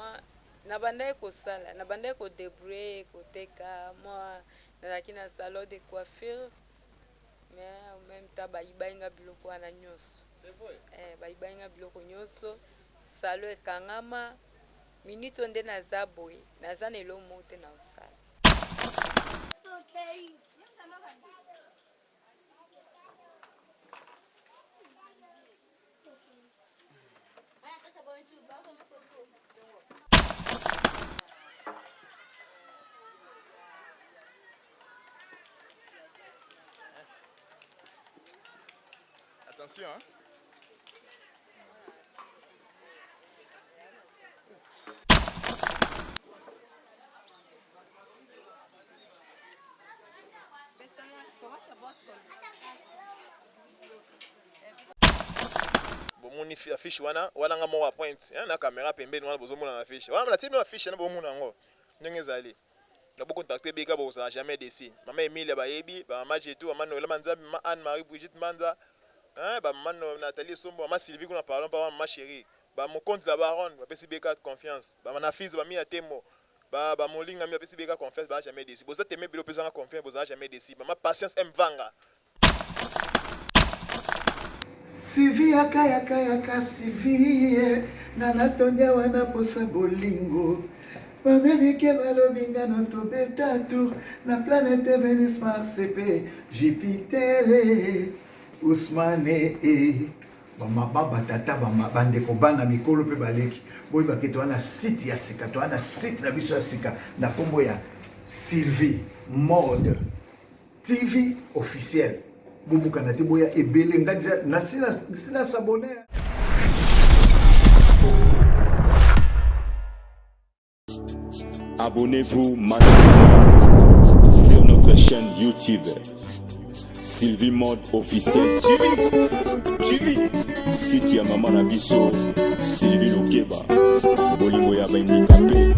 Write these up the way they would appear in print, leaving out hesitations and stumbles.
Vraiment nabandaki kosala, nabandaki ko debrouiller koteka mwa nazalaki na salon de coiffure mais en meme temps bayibaki nga biloko wana nionso. C'est vrai? Eh, bayibaki nga biloko nionso, salon ekangama, minute oyo nde naza boye naza na eloko moko te nakosala. Attention, hein. Bomoni affiche wana wana nga moko pointe hein, na camera pembeni wana bozomona na affiche wana natie bino affiche na bomona yango ndenge ezali na bo contacter beka bokozala jamais déçu. Mama Emilia bayebi, ba mama Jetu, mama Noela Manzambi, mama Anne Marie Brigitte Manza, hein, ba mama Nathalie Esombo, mama Sylvie kuna pardon pa mama chérie, ba mokonzi la baronne bapesi beka confiance, ba manafise ba Mia Temo, ba ba molinga mi bapesi beka confiance ba jamais déçu. Boza teme bilo pesanga confiance bozala jamais déçu. Mama Patience M Vanga. Sylvie yaka yaka yaka Sylvie nga natondi awa na posa bolingo B'Amerique balobi nga no tobeta tour na planète Venus Mars pe Jupiter Ousmane eh. Bamama batata bandeko bana mikolo mpe baleki boyeba ke toza na site ya sika toza na site na biso ya sika na nkombo ya Sylvie Mode TV officiel bobukana te boya ebele nga deja nasi na s'abonner. Abonnez-vous massivement sur notre chaîne YouTube Sylvie Mode officiel TV TV site ya mama na biso Sylvie Lukeba bolingo ya baindikape.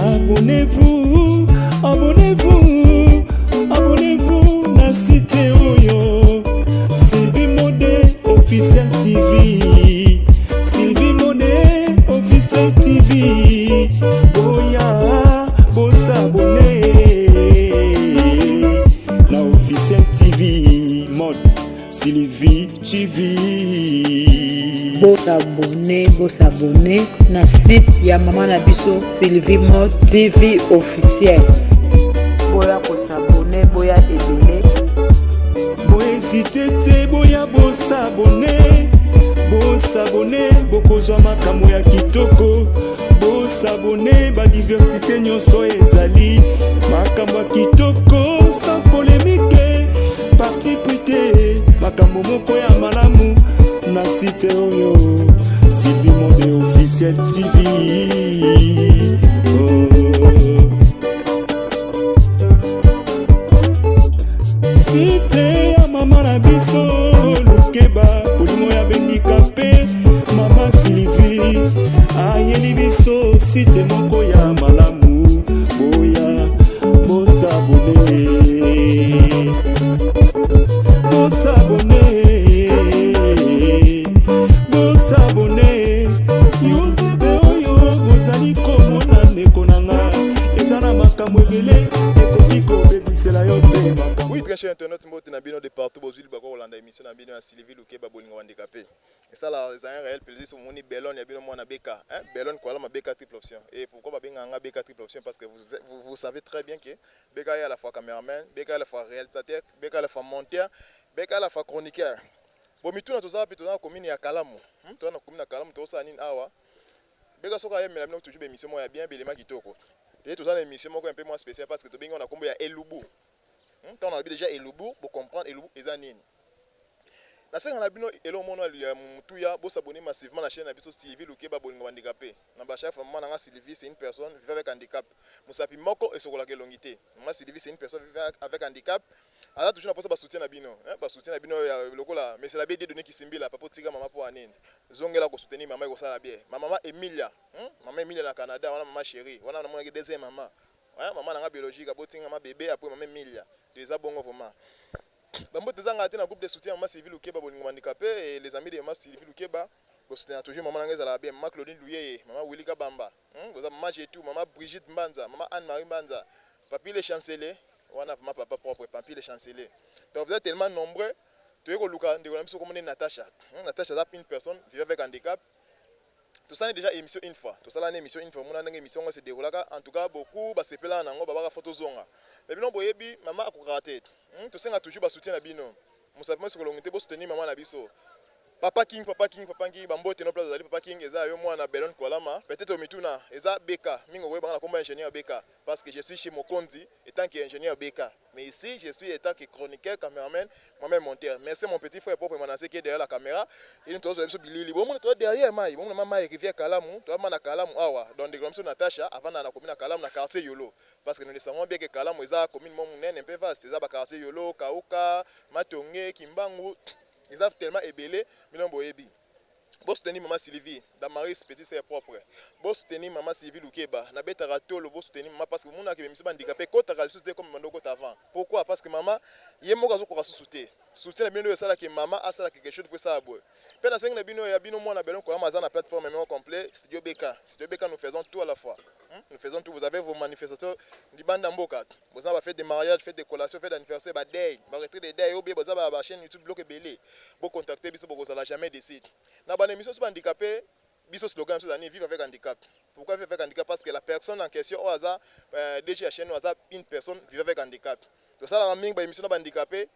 Abonnez-vous, abonnez-vous, abonnez-vous na site oyo Sylvie Mode officiel TV. Sylvie Mode officiel TV. Boya, bosabonne na officiel TV Mode Sylvie TV. Bosabone, bosabone na site ya mama na biso Sylvie Mode TV officiel. Boya kosabone, boya ebele. Bohésite te, boya bosabone, bosabone, bokozwa makambo ya kitoko. Bosabone, ba diversité nyonso ezali makambo ya kitoko sans polémique, parti pris te, makambo moko ya malamu na site oyo Sylvie Monde officiel TV. Oh. Site ya mama na biso Lukeba, bolingo ya bendika mpe mama Sylvie ayeli biso site moko ya malamu, boya bosabone, bosabone, bosabone. YouTube oyo bozali komona ndeko na nga eza na makambo ebele ekoki kobebisela yo mpe makambo. Oui, très cher internaute, mbote na bino de partout bozwi libaku kolanda émission na bino ya Sylvie Lukeba bolingo handicapé. Esala eza un réel plaisir soki omoni Belone ya bino mwana BK, hein, Belone Kualama BK triple option. Et pourquoi babenga nga BK triple option parce que vous, vous, vous savez très bien que BK est à la fois cameraman, BK est à la fois réalisateur, BK est à la fois monteur, BK est à la fois chroniqueur. Bon mituna toza wapi toza na commune ya Kalamu. Toza na commune ya Kalamu tozosala nini awa? BK soki ayembela bino toujours ba émission moko ya bien belema kitoko. Et toza na émission moko un peu moins spéciale parce que tobengi yango na kombo ya Elubu. Tango nalobi déjà Elubu, bo comprendre Elubu eza nini. Nasenga na bino eloko moko ya motuya, bo s'abonner massivement na chaîne na biso Sylvie Lukeba bolingo ba handicapé. Na ba chaque fois maman na nga Sylvie c'est une personne vivant avec handicap. Mosapi moko esokolaka elongi te. Maman Sylvie c'est une personne vivant avec handicap. Aza toujours na posa ba soutien na bino. Hein, ba soutien na bino ya lokola mais c'est la BD donné Kisimbila papa otika maman po nini. Zongela ko soutenir maman ekosala bien. Ma maman Emilia, maman Emilia na Canada wana maman chérie, wana namonaki deuxième maman. Hein, maman na nga biologique aboti nga ma bébé après maman Emilia. Eza bongo vraiment. Ba mbote ezanga te na groupe de soutien maman Sylvie Lukeba bolingo handicapé et les amis de maman Sylvie Lukeba. Bo soutenir toujours maman na nga ezalaka bien. Maman Claudine Luyeye, maman Willy Kabamba, boza maman Jetou, maman Brigitte Mbanza, maman Anne Marie Mbanza, Papy le chancelier, wana vraiment papa propre, Papy le chancelier. Donc vous êtes tellement nombreux, toye koluka ndeko na biso kombo nde Natacha. Natacha aza une personne vivant avec handicap. Tosali dejà emission une fois, tosala na emission une fois, omona ndenge emission yango se deroulaka, en tout cas beaucoup basepelaka na yango, babaka faut tozonga. Mais bino boyebi mama akokaka te. Tosenga toujours ba soutien na bino. Mosapi mosi kolongi te, bo soutenir mama na biso. Papa king papa king papa king ba mbote no place ozali papa king eza ya yo mwana Belon Kualama peut etre omituna eza BK mingi okoyeba nga na kombo ya ingenieur BK parce que je suis chez Mokonzi etant que ingenieur BK mais ici je suis etant que chroniqueur cameraman moi meme monteur merci mon petit frère propre Manasse qui est derrière la camera et nous tozo biso bilili bomona toza derrière mayi bomona ma mayi rivière Kalamu toza ma na Kalamu awa donc ndeko na biso Natacha avanda na commune ya Kalamu na quartier Yolo parce que nous le savons bien que Kalamu eza commune moko munene mpe vaste eza ba quartier Yolo Kauka Matonge Kimbangu Eza tellement ebele bino boyebi. Bo soutenir maman Sylvie, Damaris petite sœur propre. Bo soutenir maman Sylvie Lukeba, na betaka tolo bo soutenir maman parce que bomonaka ke ba handicapé ekotaka lisusu te comme bando kota avant. Pourquoi? Parce que maman ye moko azo koka susu te. Soutien na bino nde esala ke maman asala quelque chose po esala boye. Pe nasengi na bino ya bino mwana Belon Koyama aza na plateforme moko complet Studio BK. Studio BK nous faisons tout à la fois. Nous faisons tout, vous avez vos manifestations libanda mboka. Boza ba fete de mariage, fete de collation, fete d'anniversaire, ba deuil, ba retrait de deuil, ou bien boza ba chaîne YouTube biloko ebele. Bo contacter biso bokozala jamais déçu. Na ba émission ba handicapé, biso slogan biso ezali vivre avec handicap. Pourquoi vivre avec handicap? Parce que la personne en question oyo aza DG ya chaîne oyo aza une personne vivant avec handicap. Tosalaka mingi ba émission na ba handicapé,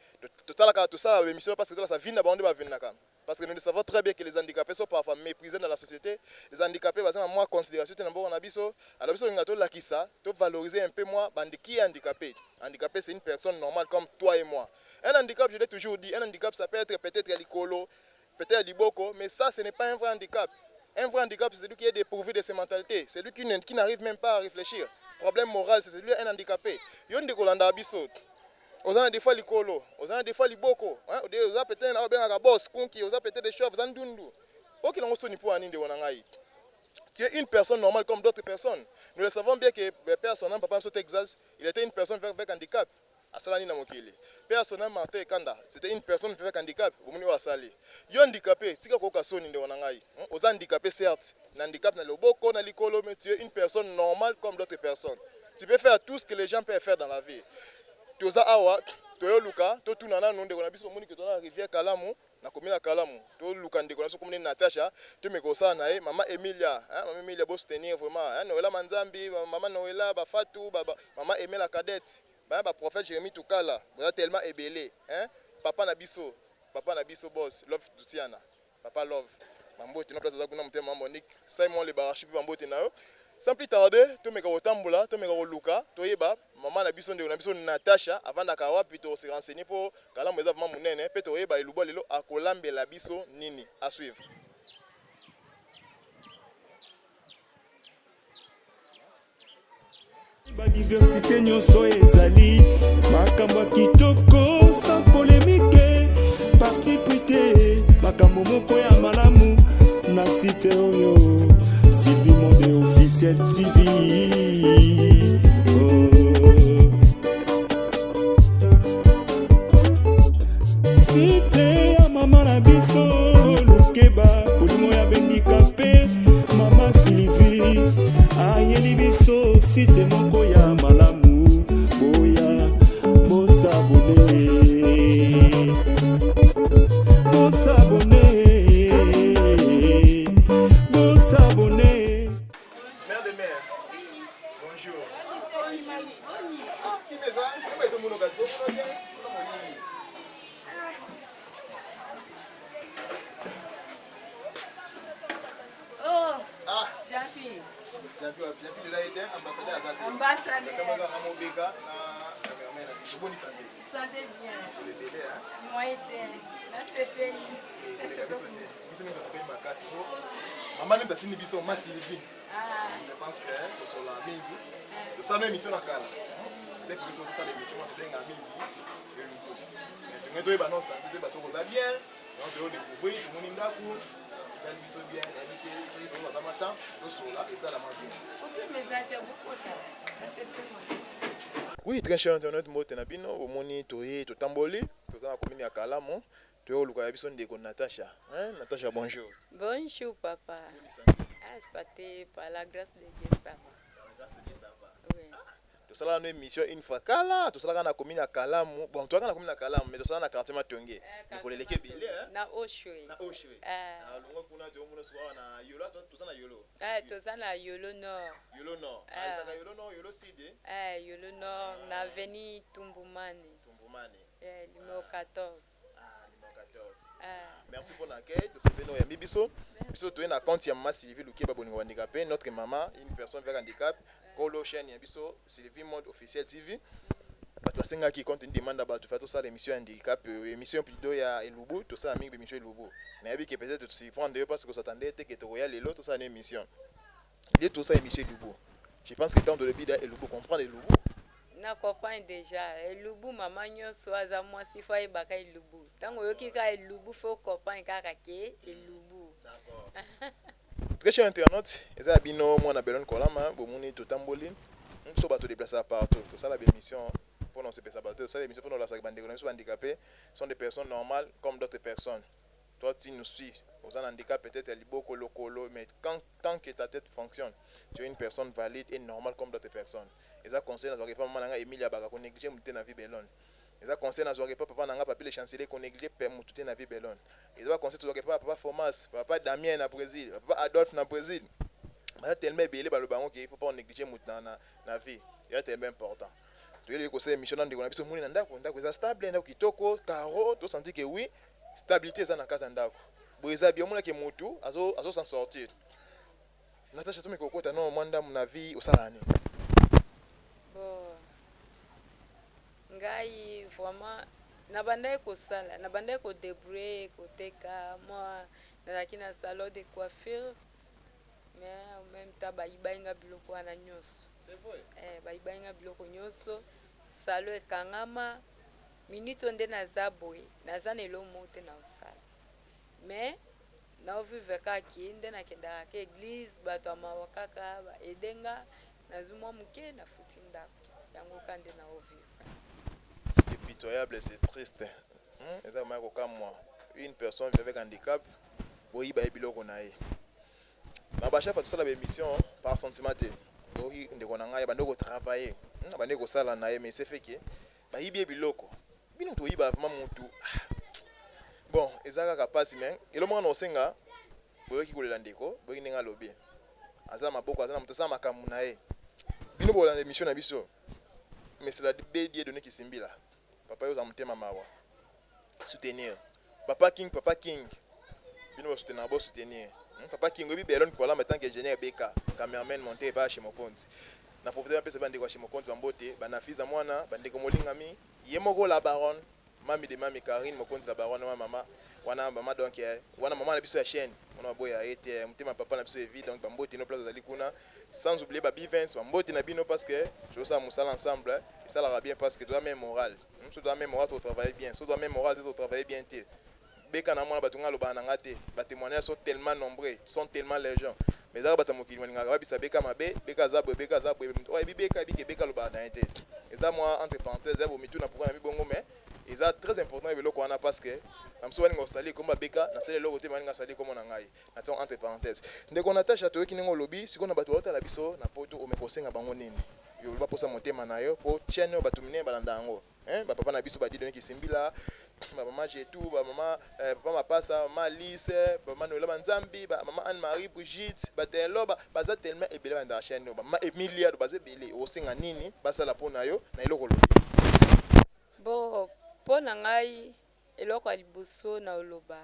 totalaka tosala ba émission parce que tolasa vie na bango nde ba vendaka. Parce que nous le savons très bien que les handicapés sont parfois méprisés dans la société. Les handicapés baza na mwa considération te na mboka na biso. Alors biso tolinga tolakisa, to valoriser un peu moi bandi qui est handicapé. Handicapé c'est une personne normale comme toi et moi. Un handicap, je l'ai toujours dit, un handicap ça peut être peut-être ya likolo, peut-être ya liboko, mais ça ce n'est pas un vrai handicap. Un vrai handicap, c'est celui qui est dépourvu de ses mentalités, c'est celui qui n'arrive même pas à réfléchir. Problème moral, c'est celui un handicapé. Yo ndeko landa biso. Oza na defois likolo, oza na defois liboko, hein, oza peut-être na obengaka boss, kunki, oza peut-être des chauves, oza ndundu. Okela ngo soni po ani ndeko na ngai. Tu es une personne normale comme d'autres personnes. Nous le savons bien que père son âme, papa biso Texas, il était une personne avec handicap. Asala nini na mokili? Père son âme Martin Ekanda, c'était une personne avec handicap. Bomoni oyo asali. Yo handicapé, tika koyoka soni ndeko na ngai. Oza handicapé certes, na handicap na loboko, na likolo, mais tu es une personne normale comme d'autres personnes. Tu peux faire tout ce que les gens peuvent faire dans la vie. Toza awa, toyoluka, totuna nanu ndeko na biso omoni ke toza na rivière Kalamu, na commune ya Kalamu. Toluka ndeko na biso komoni Natacha, tomeka kosala na ye mama Emilia, hein, mama Emilia bo soutenir vraiment, hein, Noela Manzambi, mama Noela, ba Fatou, ba, ba mama Emela Cadette, ba ba prophète Jérémie Tukala, boza tellement ebele, hein, papa na biso, papa na biso boss Love Tutiana. Papa love ba mbote na place oza kuna motema Monique Simon le barachi pe ba mbote na yo sans plus tarder tomeka kotambola tomeka koluka toyeba mama na biso ndeko na biso Natacha avandaka wapi to se renseigner po kalamu eza vraiment munene pe toyeba elubu lelo akolambela biso nini à suivre. Ba diversité nyonso ezali makambo ya kitoko sans polemique parti pris te makambo moko ya malamu na site oyo Sylvie Monde officiel TV oh. Site ya mama na biso Lukeba molimo ya bendika mpe mama Sylvie ayeli biso site moko ya malamu boya bosabone bosabone bosabone. Mère de mère. Bonjour. Ah, qui me va? Comment est-ce que mon Oh, Ah, Jean-Pierre. Jean-Pierre, Jean-Pierre lelo aye te, ambassadeur aza te. Ambassadeur. Tata moko mobeka na cameraman na biso. Boni santé. Santé bien. Olebele hein. Moyen te. Nasepeli. Eleka biso te. Biso nde tosepeli makasi po mama nde atindi biso ma Sylvie. Ah. Je pense que tosola mingi. Tosala émission na kala. C'était pour biso tosala émission tobenga mingi elubu. Mais tolingi toyeba non santé toyeba soki oza bien. Donc toyo découvrir tomoni ndako esali biso bien nayebi te soki toyo baza mwa temps tosola esalama bien. Oui, très cher internaute, mbote na bino, bomoni toye totamboli, toza na commune ya Kalamu. Toye koluka ya biso ndeko Natacha. Hein Natacha, bonjour. Bonjour papa. Ah, soit par la grâce de Dieu, ça va. Par la grâce de Dieu, ça va. Oui. Tosalaka no émission une fois kala, tosalaka na commune ya Kalamu. Bon, toyaka na commune ya Kalamu, mais tosalaka na quartier Matonge. Mikolo eleki ebele, hein? Na Oshwe. Na Oshwe. Ah. Na longwa kuna toyomona sikoyo awa na Yolo, toza na Yolo. Ah, toza na Yolo Nord. Yolo Nord. Ah. Ah, ezalaka Yolo Nord, Yolo Sud, eh? Ah, Yolo Nord, na avenue Tumbumani. Tumbumani. Eh, numéro 14. Ah, numéro 14. Ah. Merci pour l'accueil. Tosepeli oyambi biso. Biso toye na compte ya mama Sylvie Lukeba bolingo handicapé, notre maman, une personne avec handicap, kolo chaîne ya biso Sylvie Mode officiel TV. Bato basengaki compte ni demande ya bato fa tosala émission ya handicap, émission plutôt ya elubu, tosala mingi émission elubu. Nayebi ke peut-être tosurprendre yo parce que s'attendait te ke tokoya lelo tosala na émission. Nde tosala émission elubu. Je pense que tant tolobi da elubu, comprendre elubu. Na comprendre déjà elubu, mama nyonso aza mwasi fo ayebaka elubu. Ntango oyoki kaka elubu, fo comprendre kaka ke elubu. Très cher internaute, eza ya bino mwana Belon Kolama, bomoni totamboli. Biso bato déplacer partout. Tosala émission pour non sepesa bato, tosala émission pour nous lasaka bandeko na biso handicapés sont des personnes normales comme d'autres personnes. Toi, tu nous suis. Aux handicap peut-être liboko lokolo, mais quand tant que ta tête fonctionne, tu es une personne valide et normale comme d'autres personnes. Eza conseil nazwaka epa mama na nga Emilia Baka, konégliger motu te na vie Belon. Eza conseil nazwaka epa papa na nga Papi le Chancelier, konégliger pe motu te na vie Belon. Eza baconseil tozwaka epa papa Fomas, papa Damien na Brésil, papa Adolphe na Brésil. Baza tellement ebele baloba yango ke il faut pas négliger motu na vie. Eza tellement important. Toyeli kosala émission na ndeko na biso, moni na ndako, ndako eza stable, ndako kitoko, caro, tosentir ke oui, stabilité eza na kati ya ndako. Boye eza bien, omonake motu azo s'en sortir. Natasha, tomeki kokota no mwa ndambu na vie, osala nini? Bon, ngai vraiment nabandaki kosala, nabandaki kodébrouiller, koteka mwa, nazalaki na salon de coiffure, mais en même temps bayibai nga biloko wana nyonso. C'est vrai? Eh, bayibai nga biloko nyonso, salon ekangama. Minute oyo nde naza boye, naza na eloko moko te na kosala, mais naovivre kaka ke nde nakendaka ka église, bato ya mawa kaka baede nga, nazwi mwa moke, nafuti ndako yango, ka nde naovivre. C'est pitoyable, c'est triste. Eza vraiment kokamwa, une personne avec handicap, boyiba ye biloko na ye. Na bachef tosala baémission par sentiment te. Boyoki ndeko na ngai, bande kotravailler, bande kosala na ye, mais c'est fait ke bayibi ye biloko. Bino toyiba vraiment mutu. Bon, eza kaka mpasi, mais elo moko na osenga, boyoki kolela ndeko, boyoki ndenge alobi, aza na maboko, aza na moto, aza na makambo na ye. Bino bolanda émission na biso, mais c'est la Dieudonné Kisimbila, papa yo oza motema mawa, soutenir papa King. Papa King, bino bosoutenir, bosoutenir Papa King. Oyebi Belon Kolamba, tant que ingénieur beka cameraman monté epa chez mokonzi, na profite bapesa bandeko ya chez mokonzi bambote, banafiza mwana bandeko molingami ye moko la baronne, mami de mami Karine Mokonzi, la baronne wana, mama wana, mama donc wana mama na biso ya chaîne wana, baboya ye te, motema papa na biso evi. Donc bambote no place ozali kuna, sans oublier babivens, bambote na bino, parce que tozosala mosala ensemble, esalaka bien parce que toza même moral. So toza même moral, totravaille bien. So toza même moral te, totravaille bien te. Beka na mwana bato nga alobaka na nga te, batémoignage sont tellement nombreux, sont tellement légion, mais ezaka bato ya mokili balingaka babisa beka mabe, beka aza boye, beka aza boye. Oyo ayebi beka, ayebi ke beka alobaka na ye te. Eza mwa entre parenthèse eza bomituna pourquoi na mibongo, mais eza très important biloko wana, parce que na mosusu balinga kosali komba beka, nasali eloko te, balinga asali kombo na ngai. Natia entre parenthèse. Ndeko Natasha, toyoki ndenge olobi. Sikoyo na bato baotala biso na Poto, omeka kosenga bango nini? Yo oloba mposa motema na yo, po chaîne oyo bato minene balanda yango, hein? Bapapa na biso baDieudonné Kisimbila, bamama Jetu, bamama papa Mapasa, mama Alice, bamama Noela Banzambi, bamama Anne Marie Brigitte, batelo baza tellement ebele bandaka chaîne oyo, bamama Emilia, baza ebele. Osenga nini basala mpo na yo na eloko olobi? Bon, mpo na ngai, eloko ya liboso na oloba,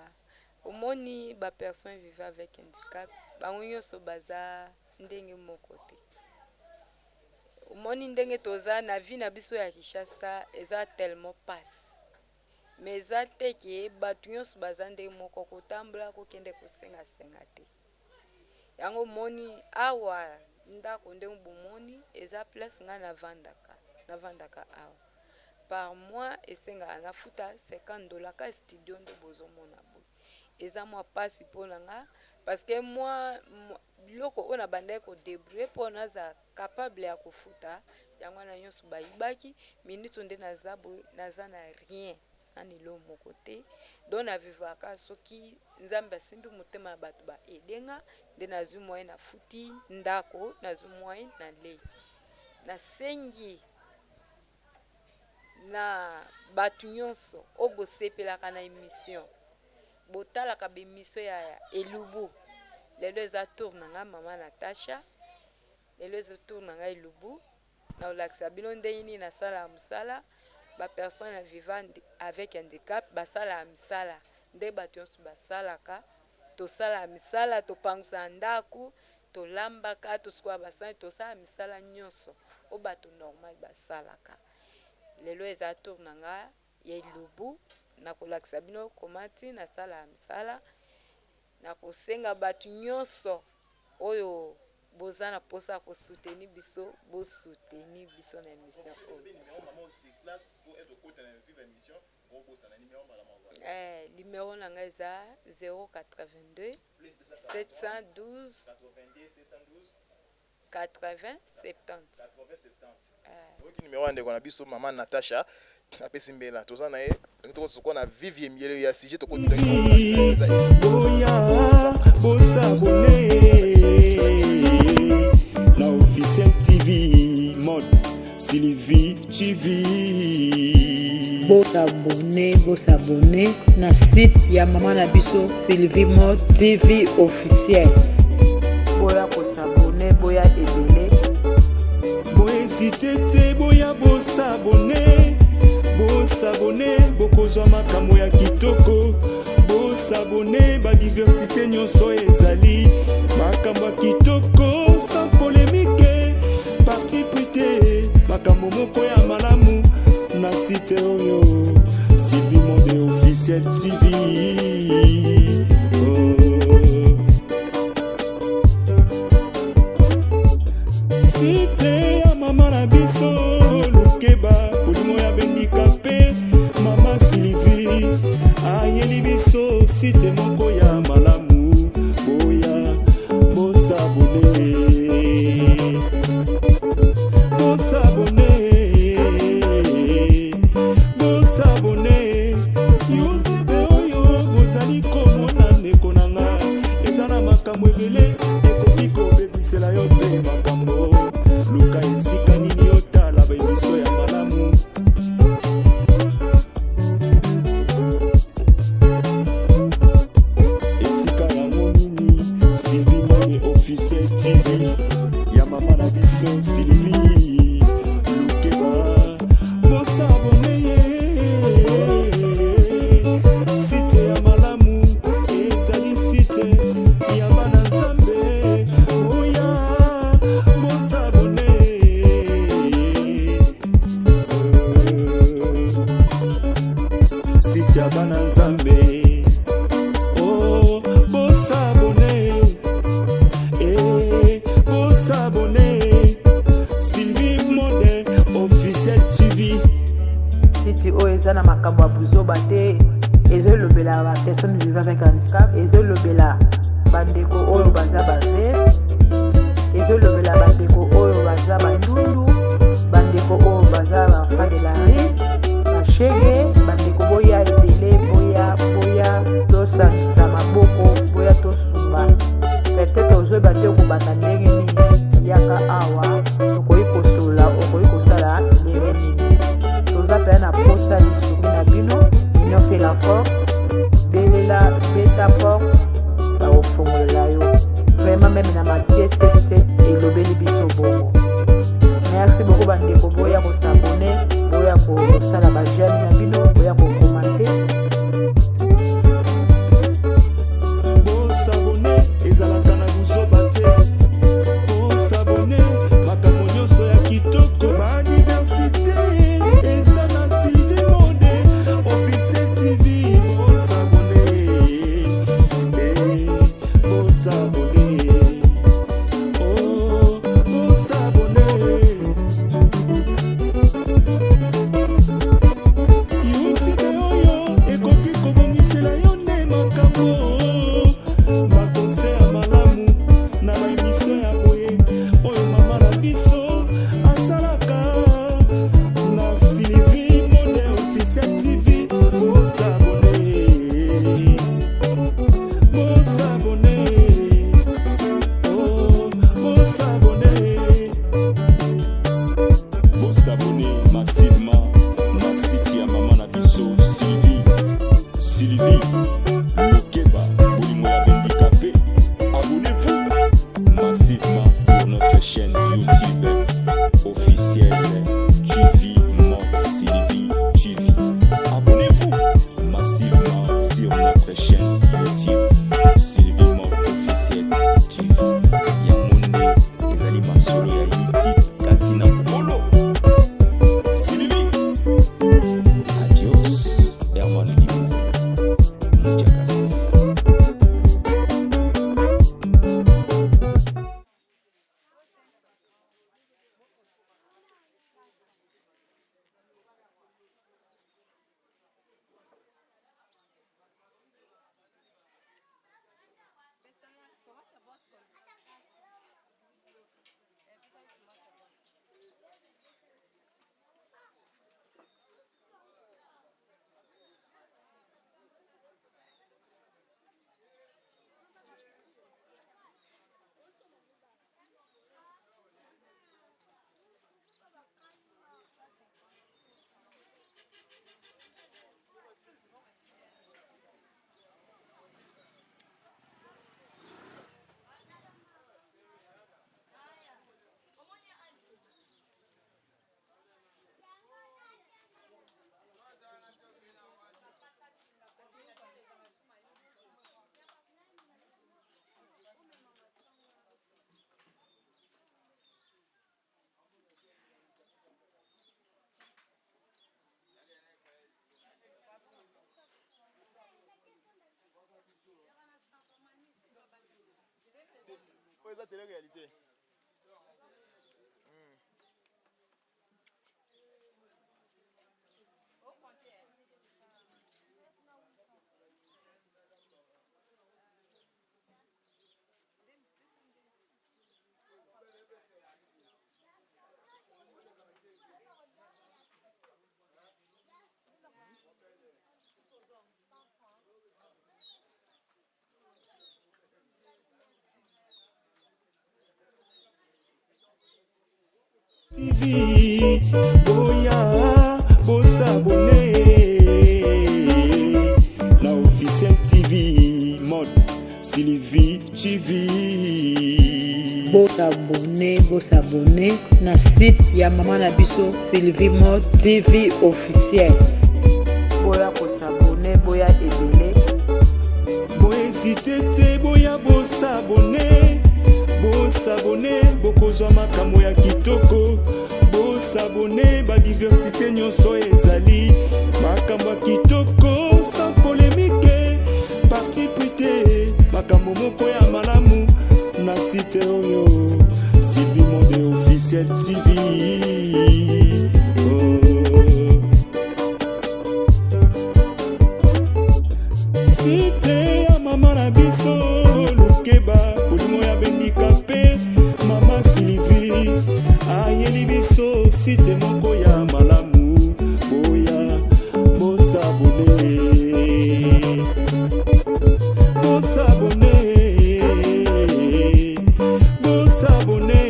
omoni bapersone vivant avec handicap, bango nyonso baza ndenge moko te. Omoni ndenge toza na vie na biso ya Kinshasa, eza tellement passe, mais eza te ke bato nyonso baza ndenge moko kotambola, kokende kosengasenga te. Yango omoni awa ndako ndenge bomoni, eza place ngai navandaka awa. Par mois esengaka nafuta 50 $ ka studio. Nde bozomona boye, eza mwa mpasi mpo na nga, parce que mwa biloko oyo nabandaki kodébrouiller mpo naza capable ya kofuta yango wana nyonso bayibaki. Minute nde naza boye, naza na rien. Na na eloko moko te. Donc na vivaka soki Nzambe asimbi motema na bato ba aider nga nde nazwi moyen na futi ndako, nazwi moyen na lei. Nasengi na bato nyonso oyo bosepelaka na emission, botalaka ba emission ya elubu, lelo eza tour na nga mama Natacha, lelo eza tour na nga elubu. Nakolakisa bino ndenge nini nasalaka mosala, ba personnes vivant avec handicap basalaka misala nde bato nyonso basalaka, tosalaka misala, topangusaka ndako, tolambaka, tosukolaka basani, tosalaka misala nyonso oyo bato normal basalaka. Lelo eza tour na nga ya elubu, nakolakisa bino comment ti nasalaka misala, nakosenga bato nyonso oyo boza na posa ya ko soutenir biso bo soutenir biso na emission oyo. Eh, numero na ngai eza 082 712 80 70. Oyoki numero ya ndeko na biso mama Natacha apesi mbela toza na ye tokoki na vive miele ya sujet tokoki boya bosabone na officiel tv mode sylvie tv bosabone bosabone na site ya mama na biso sylvie mode tv officiel boya kosabone boya ebele boezite te boya bosabone bosabone bokozwa makambo ya kitoko bosabone badiversite nyonso ezali makambo ya kitoko sans polemike parti pris te makambo moko ya malamu na site oyo sylvie monde officiel tv oh. Site ya mama na biso lukeba bolimo ya bendika mpe mama Sylvie ayeli biso site moko ya malamu boya bosabone bosabone bosabone youtube oyo bozali komona ndeko na nga eza na makambo ebele ekoki kobebisela yo mpe makambo luka esika nini otala baemisio ya malamu esika yango nini sylvie mone officiel tv ya mama na biso sylvie lukeba bosabone ye site ya malamu ezali site ya bana nzambe oya bosabone site ya bana nzambe oh bosabone eh bosabone Sylvie Mode officiel TV site oyo eza na makambo ya buzoba te ezolobela ba personne vivant avec handicap ezolobela bandeko oyo baza bave ezolobela bandeko oyo baza bandundu bandeko oyo baza baenfant de la rue bashege bandeko boya ebele boya boya tosangisa maboko boya tosumba peut-être ozoyeba te okobanda ndenge nini yaka awa tokoki kosolola okoki kosala ndenge nini toza mpenza na posa lisungi na bino union fait la force belela beta porte bakofongolela yo vraiment meme na etando ya YouTube kati na Nkolo. Sylvie. Adios, Herman Limousin. Muchas gracias. Oyo eza tele réalité. TV boya bosabone na officiel TV mode Sylvie TV. Bosabone, bosabone na site ya mama na biso Sylvie Mode TV officiel. Boya kosabone, boya ebele. Bohésite te, boya bosabone, bosabone, bokozwa makambo ya kitoko. Bosabone, badiversité nyonso ezali makambo ya kitoko, sans polémique, parti pris te, makambo moko ya malamu na site oyo Sylvie Mode officiel TV. Oh. Site ya mama na biso Lukeba, molimo ya bendika mpe mama Sylvie ayeli biso site moko ya malamu. Boya bosabone, bosabone, bosabone.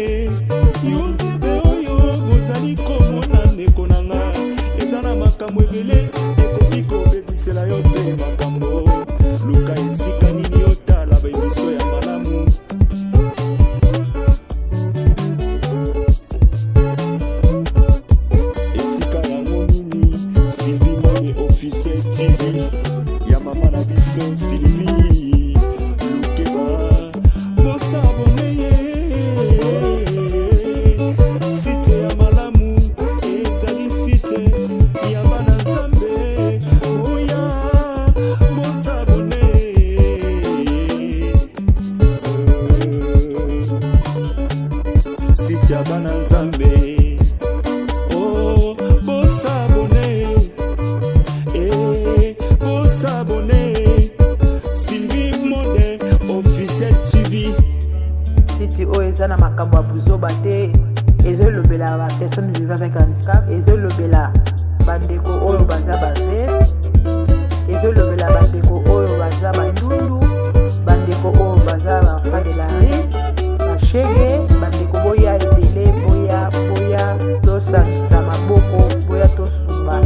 YouTube oyo bozali komona, ndeko na nga, eza na makambo ebele ekoki kobebisela yo mpe makambo. Luka esika nini otala baémission ya malamu. Esika yango nini? Sylvie Mode officiel TV ya mama na biso Sylvie Lukeba. Bosabone ye, site ya malamu ezali site ya bana Nzambe. Oya bosabone. Site ya bana Nzambe, oh, bosabone, eh, bosabone Sylvie Mode officiel TV. Site oyo eza na makambo ya buzoba te, ezolobela bapersone vivant avec handicap, ezolobela bandeko oyo baza bave, ezolobela bandeko oyo baza bandundu, bandeko oyo baza baenfant de la rue, bashege. Bandeko, boya ebele, boya, boya tosangisa maboko, boya tosumba.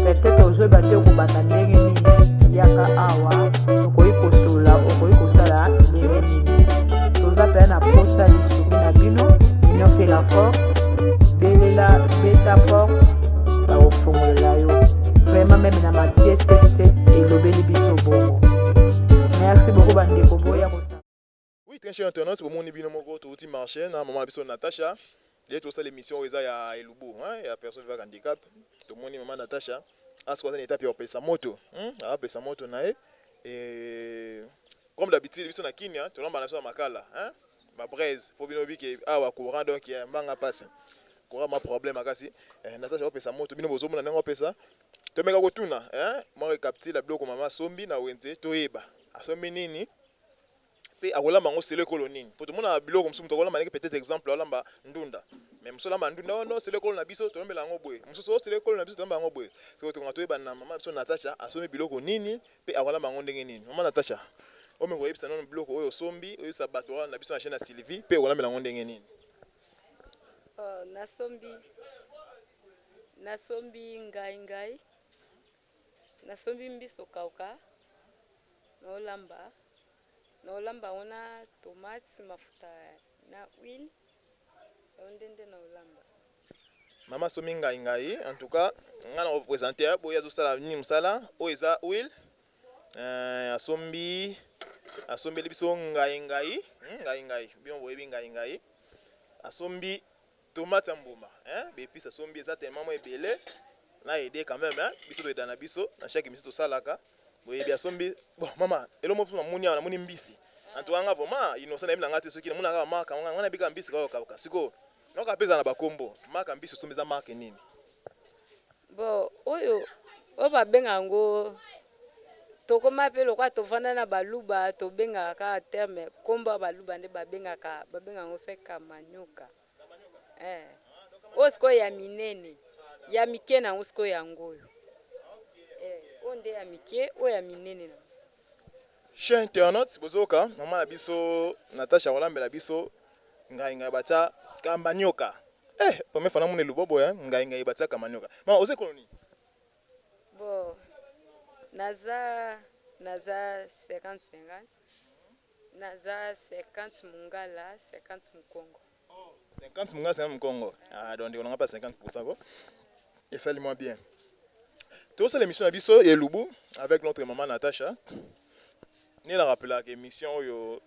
Peut-être ozoyeba te okobanda ndenge nini, yaka awa, okoki kosolola, okoki kosala ndenge nini. Toza mpenza na posa lisungi na bino. Union fait la force. Belela, beta porte, bakofongolela yo. Vraiment, même na Matthieu 77 elobeli biso bongo. Merci beaucoup, bandeko, boya kosa Oui, très cher. Internaute, bomoni bino moko touti marché na mama na biso Natacha. Ye tosala émission oyo eza ya elubu, hein, ya personne vivant avec handicap. Tomoni mama Natacha asoki aza na etape ya kopesa moto, Apesa moto na ye. Et comme d'habitude biso na Kenya tolamba na biso na makala, hein, ba braise po bino bike awa courant, donc ya mbanga pasi. Courant ma problème makasi. Eh, Natacha opesa moto, bino bozomona ndenge opesa. Tomeka kotuna, hein, mwa récapitule ya biloko mama asombi na wenze, toyeba asombi nini mpe akolamba yango selo ekolo nini, po tomona biloko mosusu moto akolamba ndenge, peut-être exemple, alamba ndunda, mais mosusu alamba ndunda oyo non, selo ekolo na biso tolambela yango boye, mosusu oyo selo ekolo na biso tolamba yango boye. Soki tokonga toyeba na mama biso Natacha asombi biloko nini mpe akolamba yango ndenge nini. Mama Natacha, omeka koyebisa nano biloko oyo osombi, oyebisa bato wana na biso na chaîne ya Sylvie, mpe okolambela yango ndenge nini. Oh, nasombi ngai ngai, nasombi mbiso kauka, naolamba yango na tomate, mafuta na huile, yango nde naolamba. Mama asombi ngai ngai. En tout cas ngai na koprésente boye, azosala nini, mosala oyo eza huile. Asombi, asombeli biso ngai ngai, ngai ngai, bino boyebi ngai ngai. Asombi tomate ya mbuma, hein, baépices asombi eza tellement mwa ebele na aide quand même, hein. Biso toyeda na biso na chaque émission tosalaka, boyebi asombi. Bon, mama, eloko moko namoni awa, namoni mbisi. En tout cas nga vraiment innocent, nayebi na nga te soki namoni kaka marque yango, nga nayebi kaka mbisi kaka kaka. Sikoyo nayoka mpe eza na bakombo marque mbisi osombi eza marque nini? Bon, oyo babengaka yango, tokoma mpe lokola tovanda na baluba, tobengaka kaka terme nkombo ya baluba nde babengaka yango se kamanyoka. Eh. Oyo sikoyo ya minene, ya mike na yango sikoyo yango oyo. Eh, oyo nde ya mike, oyo ya minene na. Chers internautes, bozoka mama na biso Natasha kolambela biso ngai ngai batia kamanyoka. Eh, première fois namona elubu boye, ngai ngai batia kamanyoka. Mama, oza ekolo nini? Bon, naza 50 50, naza 50 mongala, 50 mokongo. 50 mongala, 50 mokongo. Ah, donc ndeko nanga mpe 50 ko esali mwa bien. Tozosala émission na biso ya elubu avec notre maman Natacha. Nde na rappelaka émission oyo,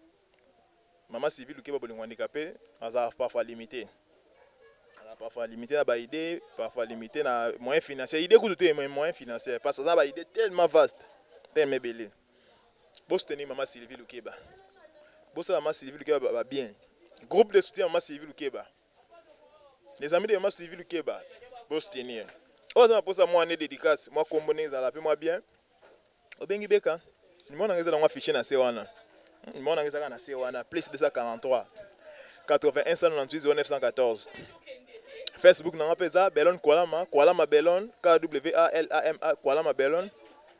mama Sylvie Lukeba bolingo handicapé azala parfois limité, azala parfois limité na baidée, parfois limité na moyen financier, idée kutu te, mais moyen financier, parce que aza na baidée tellement vaste, tellement ebele. Bosoutenir mama Sylvie Lukeba, bosala mama Sylvie Lukeba babien. Groupe de soutien mama Sylvie Lukeba, les amis de mama Sylvie Lukeba, bosoutenir. Oyo aza na mposa mwa ne dédicace, mwa kombo ndenge ezala mpe mwa bien, obengi beka, numéro nanga eza nango affiché na se wana. Numéro nanga ezaka na se wana: +243 81 198 0914. Facebook nanga mpe eza Belon Kwalama, Kwalama Belon, Kwalama, Kwalama Belon.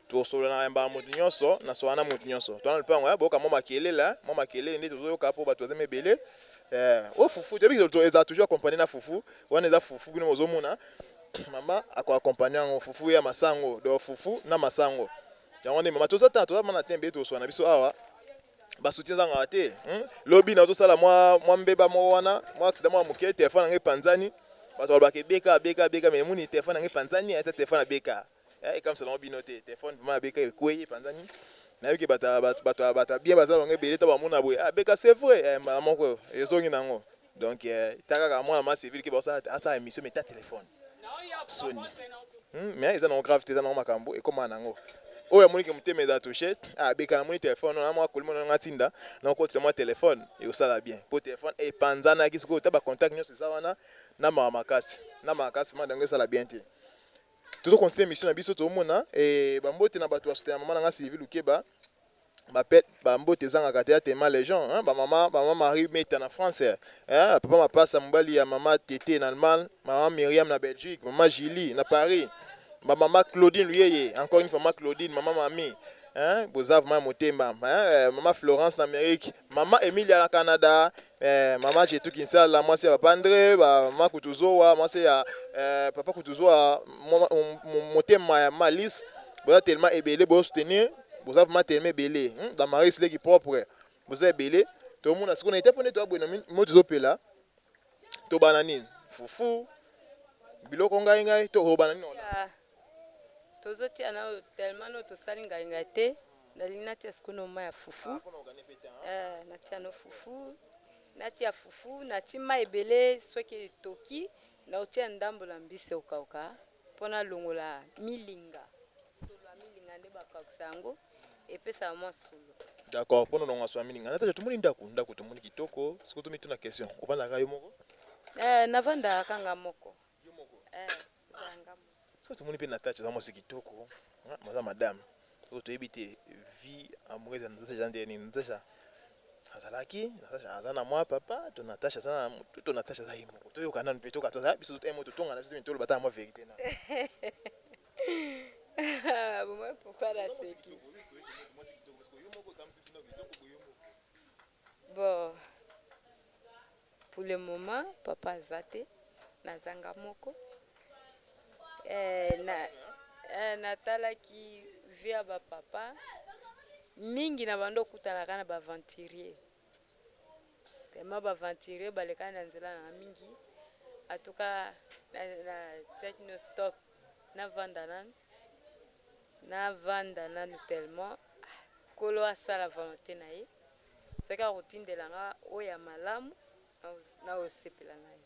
Tosolola na yamba moto nyonso, nasola na moto nyonso. Towana lupango ya boyoka mwa makelele, mwa makelele nde tozoyoka mpo bato baza ebele. Oyo fufu, toyebi eza toujours accompagné na fufu. Wana eza fufu, bino bozomona mama akoaccompagne yango, fufu ya masango. Donc fufu na masango, yango nde mama toza tana, toza mana te mbele tokosola na biso awa. Basoutien ezangaka te. Lobi nazosala mwa mbeba moko wana, mwa accident mwa moke, telefone yango epanzani. Bato balobaka ebeka, beka, beka, mais emoni telefone yango epanzani ata telefone abeka ekamisa nango bino te. Telefone vraiment abeka ekwei, epanzani. Nayebi ke bato bien baza bango ebele to bamona boye abeka, c'est vrai, mbala moko ezongi nango. Donc ta kaka mwana ma civile ke asala émission, mais ta telefone soni, mais eza nango grave te, eza nango makambo ekómaa nango. Oyo amoniki motema eza touché, abeka, namoni telefone na mwa kolimo nanga ntinda nakotila mwa telefone, ekosala bien, po telefone epanzanaki. Sikoyo ta bacontact nyonso eza wana na mawa makasi, na makasi ma yango esala bien te. Tozocontinue émission na biso, tozomona bambote na bato basoutenir mama nanga Sylvie Lukeba. Bambote ezangaka te ya tellement les gens, hein, bamama Marie Meta na France, hein, papa Mapasa, mobali ya mama Tete na Allemagne, mama Myriam na Belgique, mama Julie na Paris, bamama Claudine Luyeye, encore une fois mama Claudine, mama Mami, hein, boza vraiment motema, hein, mama Florence na Amérique, mama Emilia na Canada, mama Jetu Kinsala, mwasi ya papa André, mama Kutuzowa, mwasi ya papa Kutuzowa, motema ya Malice. Boza tellement ebele bosoutenir, boza vraiment tellement ebele, Dans Marie Sileki propre, boza ebele. Tomona sikoyo na ete mpo nde toya boye na mo tozopela, tobana nini? Fufu, biloko ngai ngai, tokobana nini? Tozotia na tellement no tosali ngai ngai te. Nalingi natia sikoyo no mai ya fufu. Eh, natia no fufu. Natia fufu, natie mai ebele soki etoki, naotia ndambo na mbisi ekokauka mpo nalongola milinga. Solo ya milinga nde bakaukisa yango, epesaka mwa solo. D'accord, mpo nalongola solo ya milinga. Natacha, tomoni ndako, ndako tomoni kitoko. Sikoyo tomituna question, ovandaka yo moko? Eh, navandaka kaka nga moko. Yo moko? Eh, ezala nga moko. Soki tomoni mpe Natacha aza mwasi kitoko, aza madame. Oyo toyebi te vie amoureuse ya Natacha eza ndenge nini. Natacha azalaki, Natacha aza na mwa papa, to Natacha aza na mutu, to Natacha aza ye moko. Toyoka nanu mpe toyoka toza biso to mo totonga na biso te toloba ata mwa verite na. Bomoi pourquoi naseki? Bon, pour le moment papa aza te, naza nga moko. Eh, na, eh, natalaki vie ya ba papa mingi na bando okutanaka na ba aventurier. Tellement ba aventurier balekani na nzela na mingi. En tout cas, na, na tiaki no stop, navanda nanu. Navanda nanu tellement Nkolo asala volonte na ye. Soki akotindela nga oyo ya malamu nakosepela na ye.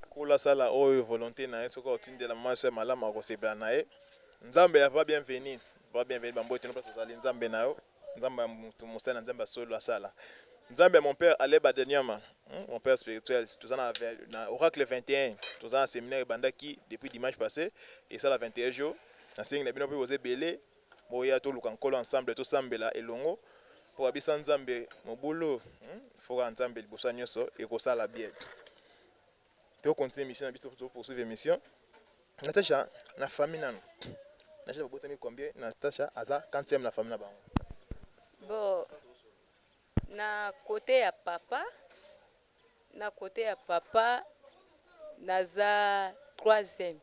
Nkolo asala oyo volonte na ye, soki akotindela mama biso ya malamu akosepela na ye. Nzambe ya papa bienvenue, papa bienvenue ba mbote no place ozali Nzambe na yo, Nzambe ya mutu mosali na Nzambe ya solo asala. Nzambe ya mon père Aleba Deniama, mon père spirituel, toza na, na oracle 21, toza na seminaire ebandaki depuis dimanche passe, esala 21 jours. Nasengi na bino pe boza ebele Boya toluka Nkolo ensemble tosambela elongo po abisa Nzambe mobulu faut kaka Nzambe liboso ya nioso ekosala bien. To continuer mission na biso to poursuivre mission. Natacha na famille nanu. Natacha babotami combien? Natacha aza quantième na famille na bango. Bon na cote ya papa na cote ya papa naza troisième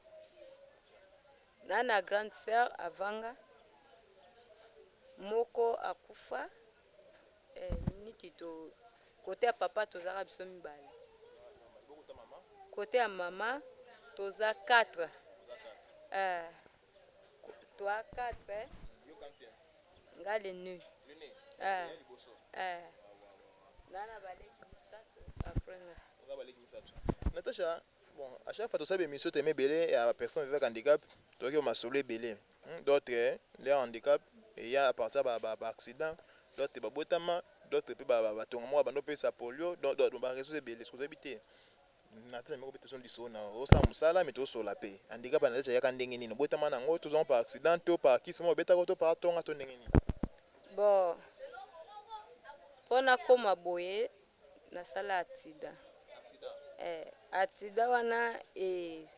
Na na grande sœur avant nga moko akufa eh, niki to cote ya papa tozalaka biso mibale cote ya mama toza 4 eh, toa 4 eh. Nga le nu eh, eh. Nga na baleki misato après nga. Natacha Bon à chaque fois tosala ba emission teme ebele ya ba personnes vivant avec handicap toyoki ba masolo ebele d'autres leur handicap eya à partir ya ba accident d'autres babotama d'autres pe batonga moko bando pesa polio donc ba raison ebele soki toyebi te na tena moko beta lisolo na osala mosala mais tosola pe handicap na neti eyaka ndenge nini obotama na yango tozango par accident to par kisi moko babetaka to par tonga to ndenge nini. Bon po nakoma boye Nasala accident. Eh, accident wana e,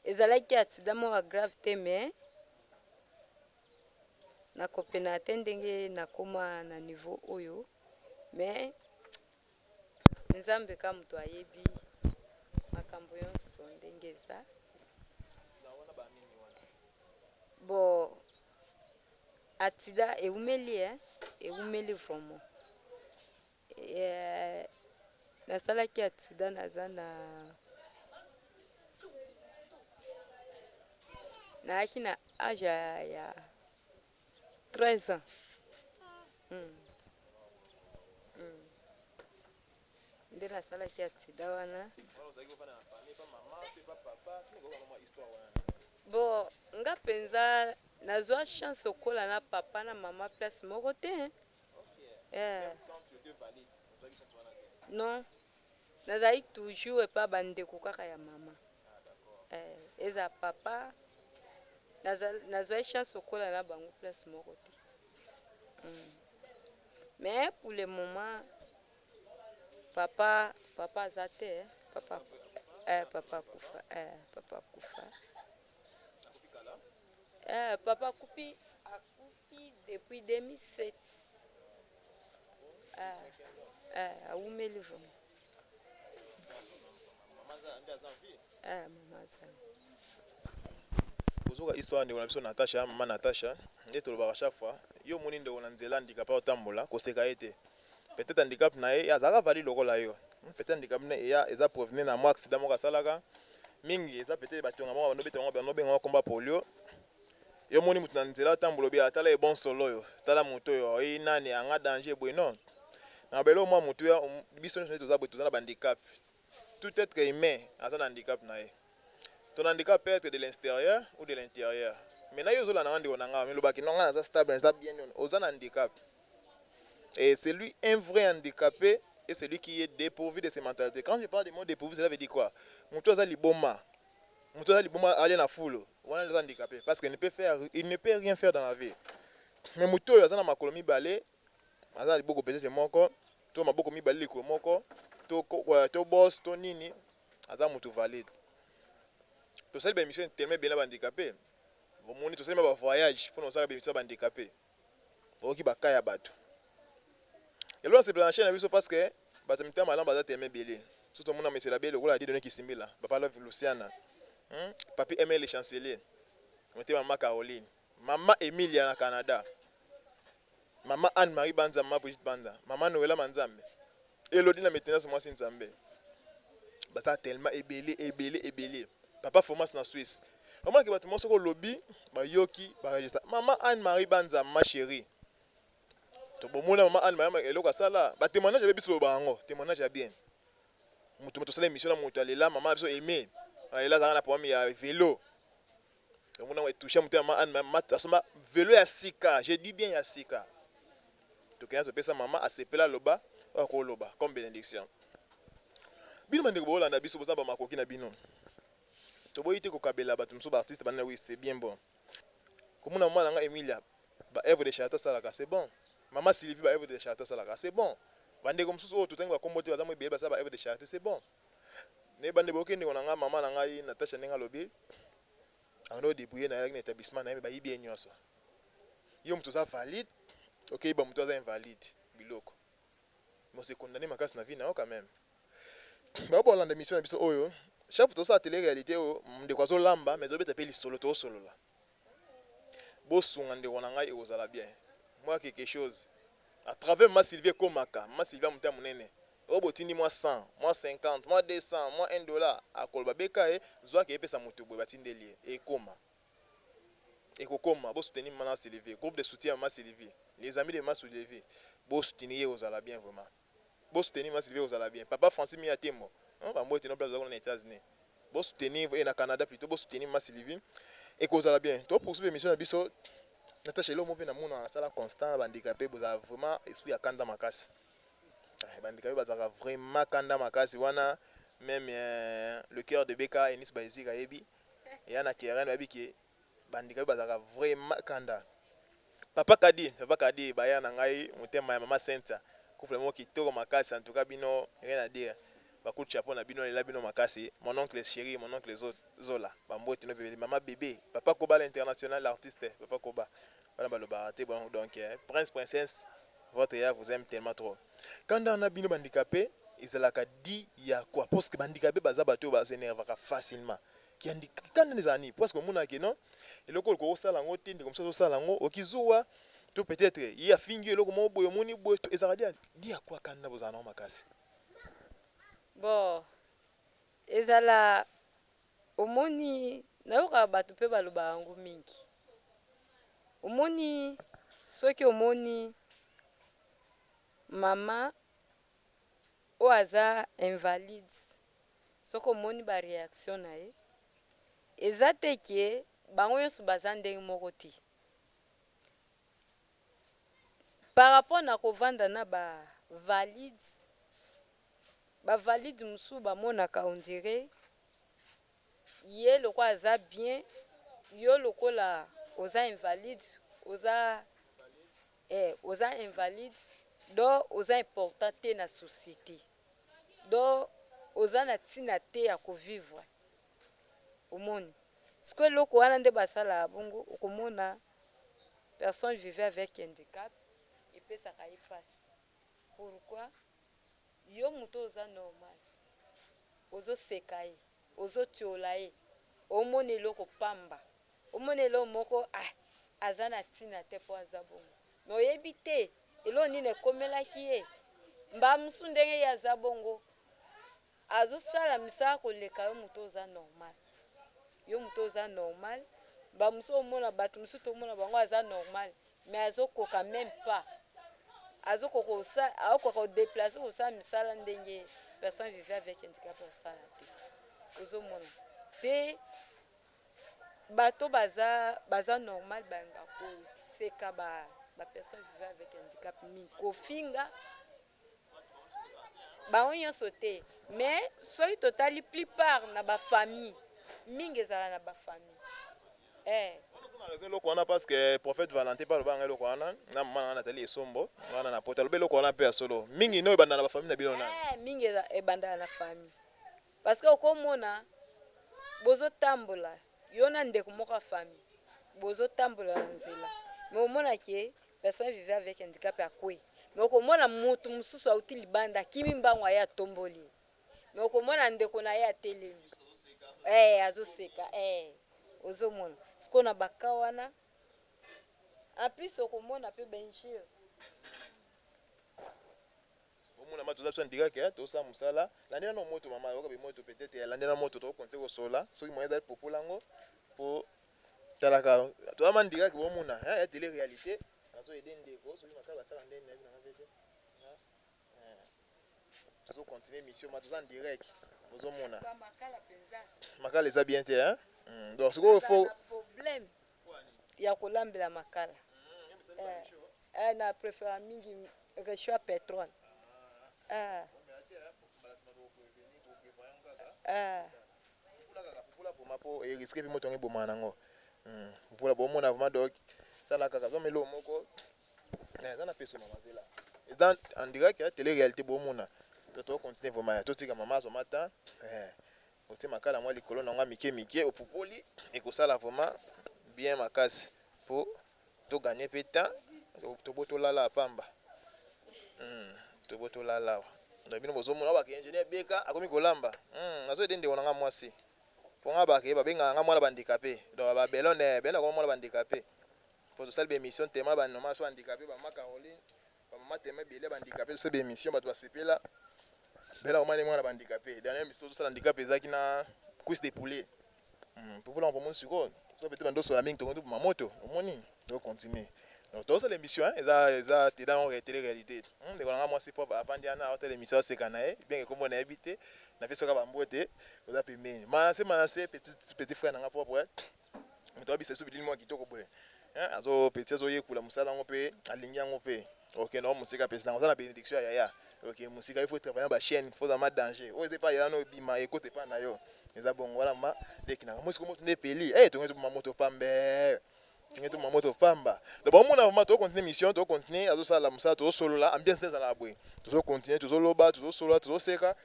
ezalaki accident moko ya grave te mais nakopena te ndenge nakoma na niveau oyo mais Nzambe ka moto ayebi makambo yonso ndenge eza. Bon, accident ewumeli eh, ewumeli vraiment. Eh, nasalaki accident naza na nayaki na age ya, ya 13 ans mm. Mm. Nde nasalaki accident wana. Bon, nga penza nazwa chance okola na papa na mama place moko te. Eh. Non. Nazali toujours epa ba ndeko kaka ya mama. Eh, eza papa nazwaki chance okola na bango place moko te. Mm. Mais pour le moment papa papa aza te, eh. Papa eh, papa akufa, eh, papa akufa. Eh, papa akufi akufi depuis 2007. Eh, eh, awumeli vraiment. Eh, mama azali. Bozoka histoire ndeko na biso Natacha, mama Natacha, nde tolobaka chaque fois, yo omoni ndeko na nzela handicapé otambola, koseka ye te. Peut-être handicap na ye azalaka valide lokola yo. Peut-être handicap na ye eza provenir na mwa accident moko asalaka. Mingi eza peut-être batonga moko bando beta bango bando benga komba polio. Yo moni moto na nzela otambola obi ah, tala ebon solo oyo, tala moto oyo, oyi nani anga danger boye non. Na belo mwa moto ya biso nyonso toza boye toza na ba handicap. Tout être humain aza na handicap na ye. Ton handicap peut être de l'extérieur ou de l'intérieur. Mais na yo ozolanda nga ndeko na nga, milobaki non nga naza stable, naza bien non, oza na handicap. Et celui un vrai handicapé est celui qui est dépourvu de ses mentalités. Quand je parle de mot dépourvu, cela veut dire quoi? Moto aza liboma. Moto aza liboma alia na fulu. Wana aza handicapé parce qu'il ne peut faire, il ne peut rien faire dans la vie. Mais moto oyo aza na makolo mibale, aza na liboko peut-être moko, to maboko mibale likolo moko, to to boss to nini, aza moto valide. Tosali ba émission tellement bien na ba handicapé. Bomoni tosali ba voyage pona kosala ba émission ya ba handicapé. Oyoki ba cas ya bato. Lelo nasepela na chaîne na biso parce que bato ya mitema malamu baza tellement ebele. Surtout omona Monsieur Labe lokola Dieudonné Kisimbila, Papa Love Luciana, hmm? Papi ML le chancelier, motema mama Caroline, mama Emilia na Canada, mama Anne-Marie Banza, mama Brigitte Banza, mama Noela Manzambe, Elodie na maintenance mwasi Nzambe. Baza tellement ebele ebele ebele. Papa Fomas na Suisse. Omonaki bato moko soki olobi bayoki ba registra. Mama Anne-Marie Banza, ma chérie. To bomona mama Anne Marie eloko asala, ba témoignage ya biso ba yango, témoignage ya bien. Mutu moto sala émission na mutu alela mama biso aimé. Alela azalaka na problème ya vélo. Omona ngo etouche mutu ya mama Anne Marie asomba vélo ya sika, je dis bien ya sika. Tokenda topesa mama asepela aloba oyo akoloba comme bénédiction. Bino bandeko bolanda biso boza ba makoki na bino. Toboyi te kokabela bato mosusu ba artiste bana oui c'est bien bon. Komona mama na nga Emilia ba œuvre de charité asalaka c'est bon. Mama Sylvie ba œuvre de charité asalaka c'est bon. Bandeko mosusu oyo totangi ba kombo te baza mo ebele basala ba œuvre de charité c'est bon. Ne bande boyoki ndeko na nga mama na ngai Natacha ndenge alobi ando débrouiller na ye na établissement na ye mais bayibi ye nyonso. Yo moto oza valide okeyi ba moto aza invalide biloko. Mais se condamner makasi na vie na yo quand même. Ba bolanda émission na biso oyo chaque fois tosala télé réalité oyo ndeko azolamba mais azobeta mpe lisolo tosolola. Bosunga ndeko na ngai ekozala bien. Moi quelque chose à travers ma Sylvie ekomaka ma Sylvie motema monene oyo botindi mwa 100 mwa 50 mwa 200 mwa 1 dollar akoloba beka ye zwaka epesa moto boye batindeli ye ekoma ekokoma. Bosoutenir mama Sylvie, groupe de soutien mama Sylvie, les amis de mama Sylvie, bosoutenir ye kozala bien vraiment. Bosoutenir mama Sylvie kozala bien. Papa Francis Mia Tembo, bambote no place na États-Unis, bosoutenir et na Canada plutôt, bosoutenir mama Sylvie ekozala bien. To poursuivre émission na biso. Natacha, eloko moko mpe namona asala constant, bandikape bozala vraiment esprit ya kanda makasi. Bandikape bazalaka vraiment kanda makasi wana. Même le cœur de Beka Enis Baezika ayebi eya na terrain, bayebi ke bandikape bazalaka vraiment kanda. Papa Kadi, Papa Kadi baya na ngai motema ya mama Cynthia, couple moko kitoko makasi. En tout cas bino rien à dire, ba coup de chapeau na bino, lela bino makasi. Mon oncle chéri, mon oncle Zola, bambote no bébé, mama bébé, Papa Koba l'international artiste, Papa Koba bana balobaka te. Bon, donc prince princesse, votre ya vous aime tellement trop. Kanda na bino bandikape ezalaka di ya quoi? Parce que bandikape baza bato oyo bazenervaka facilement. Kanda ezala nini? Parce que omonaka ke non, eloko oyo okosala yango te, ndeko mosusu azosala yango, okizuwa to peut-être ye afingi yo eloko moko boye, omoni boye to ezalaka di ya quoi? Kanda bozala nango makasi. Bon, ezala omoni nayokaka bato mpe balobaka yango mingi. Omoni soki omoni mama oyo aza invalide, soki omoni ba réaction na ye, eza te ke bango nyonso baza ndenge moko te. Par rapport na kovanda na ba valide, ba valide mosusu bamonaka on dirait ye lokola aza bien, yo lokola oza invalide, oza oza invalide, donc oza important te na société, donc oza na ntina te ya kovivre. Omoni sikoyo eloko wana nde basalaka bongo. Okomona personne vivait avec handicap epesaka ye mpasi. Pourquoi yo moto oza normal ozoseka ye, ozotiola ye, omona eloko pamba, omona eloko moko ah, aza na ntina te mpo aza bongo, me oyebi te eloko nini ekomelaki ye. Mbala mosusu ndenge ye aza bongo, azosala misala koleka yo moto oza normal. Yo moto oza normal. Ba mosusu omona bato mosusu tomona bango aza normal mais azokoka meme pas, azokoka aokoka kodeplace kosala misala ndenge personne vivait avec handicap osala te. Ozomona mpe bato baza normal balinga koseka ba personne vivait avec handicap mingi, kofinga bango nyonso te. Mais soki totali plupart na bafamille mingi ezala na bafamille eh. Eza eloko wana parce que prophète Valentin mpe alobanga eloko wana na mama na nga Nathalie Esombo wana na poto, alobi eloko wana mpe ya solo mingi no ebanda na bafamille na bino nani? Mingi ebandaka na famille parce que okomona bozotambola yo na ndeko moko ya famille, bozotambola na nzela, mais omona ke personne vivait avec handicap akwe, mais okomona motu mosusu auti libanda akimi mbango aye atomboli, mais okomona ndeko na ye atelemi azoseka ozomona sikoyo na baka wana. En plus okomona mpe bainjure. Omona ma toza biso ndirake tosala mosala landela na moto mama yoka be moto peut-être landela moto tokokonse kosola soki moyen ezali popola yango po talaka toza ma ndirake bomona ya télé réalité nazo aider ndeko soki makala basala ndeni nayebi nanga mpe te. Tozo continuer mission ma toza en direct ozomona makala eza bien te hein. Donc sikoyo faut problème ya kolambela makala na préfère mingi réchaud ya pétrole. Pula po erisque mpe moto yango ebomaka nango pula bomona vraiment. Donc sala kaka zwa eloko moko eza na peso mama zela eza en direct ya télé réalité bomona. To continue vraiment, totika mama azwa mata otie makala mwa likolo nango ya mike mike, opupoli ekosala vraiment bien makasi po toganye mpe temps tobo tolala ya pamba, tobo tolala awa. Donc bino bozomona baka ingénieur Beka akomi kolamba, nazoyede ndeko na nga mwasi mpo nga bake babengaka nga mwana bandikape. Donc babelone bena koma mwana bandikape po tosali baémission tema banoma so handicapé, bamama Caroline, bamama tema ebele bandikape. Tosali baémission, bato basepela bela koma nde mwana bandikape. Dernière émission tosala handicap ezalaki na cuisse de poulet popula pomoni. Sikoyo so pete bandosola mingi tongo toboma moto omoni tocontinue. Donc tozosala émission eza te dans télé réalité. Ndeko nanga mwasi propre avandi wana aotala émission aseka na ye bien ke kombo nayebi te, napesaka bambote oza pembeni. Manase, Manase petit frère nanga propre, moto abisa biso bilili moko kitoko boye, azo petit azoyekola mosala yango mpe alingi yango mpe okende o mosika mpesi nango aza na bénédiction ya yaya. Ok, mosika il faut travailler na bachaîne, faut zama danger oyo eza epa yaya no ebima ekota epa na yo eza bongo. Wana ma leki nanga mosiko moto nde epeli tonge toboma moto pambe, tonge toboma moto pamba. Donc bomona vraiment tokocontinue mission, tokocontinue azosala mosala, tozosolola ambiance nde ezalaka boye, tozocontinue tozoloba, tozosolola, tozoseka.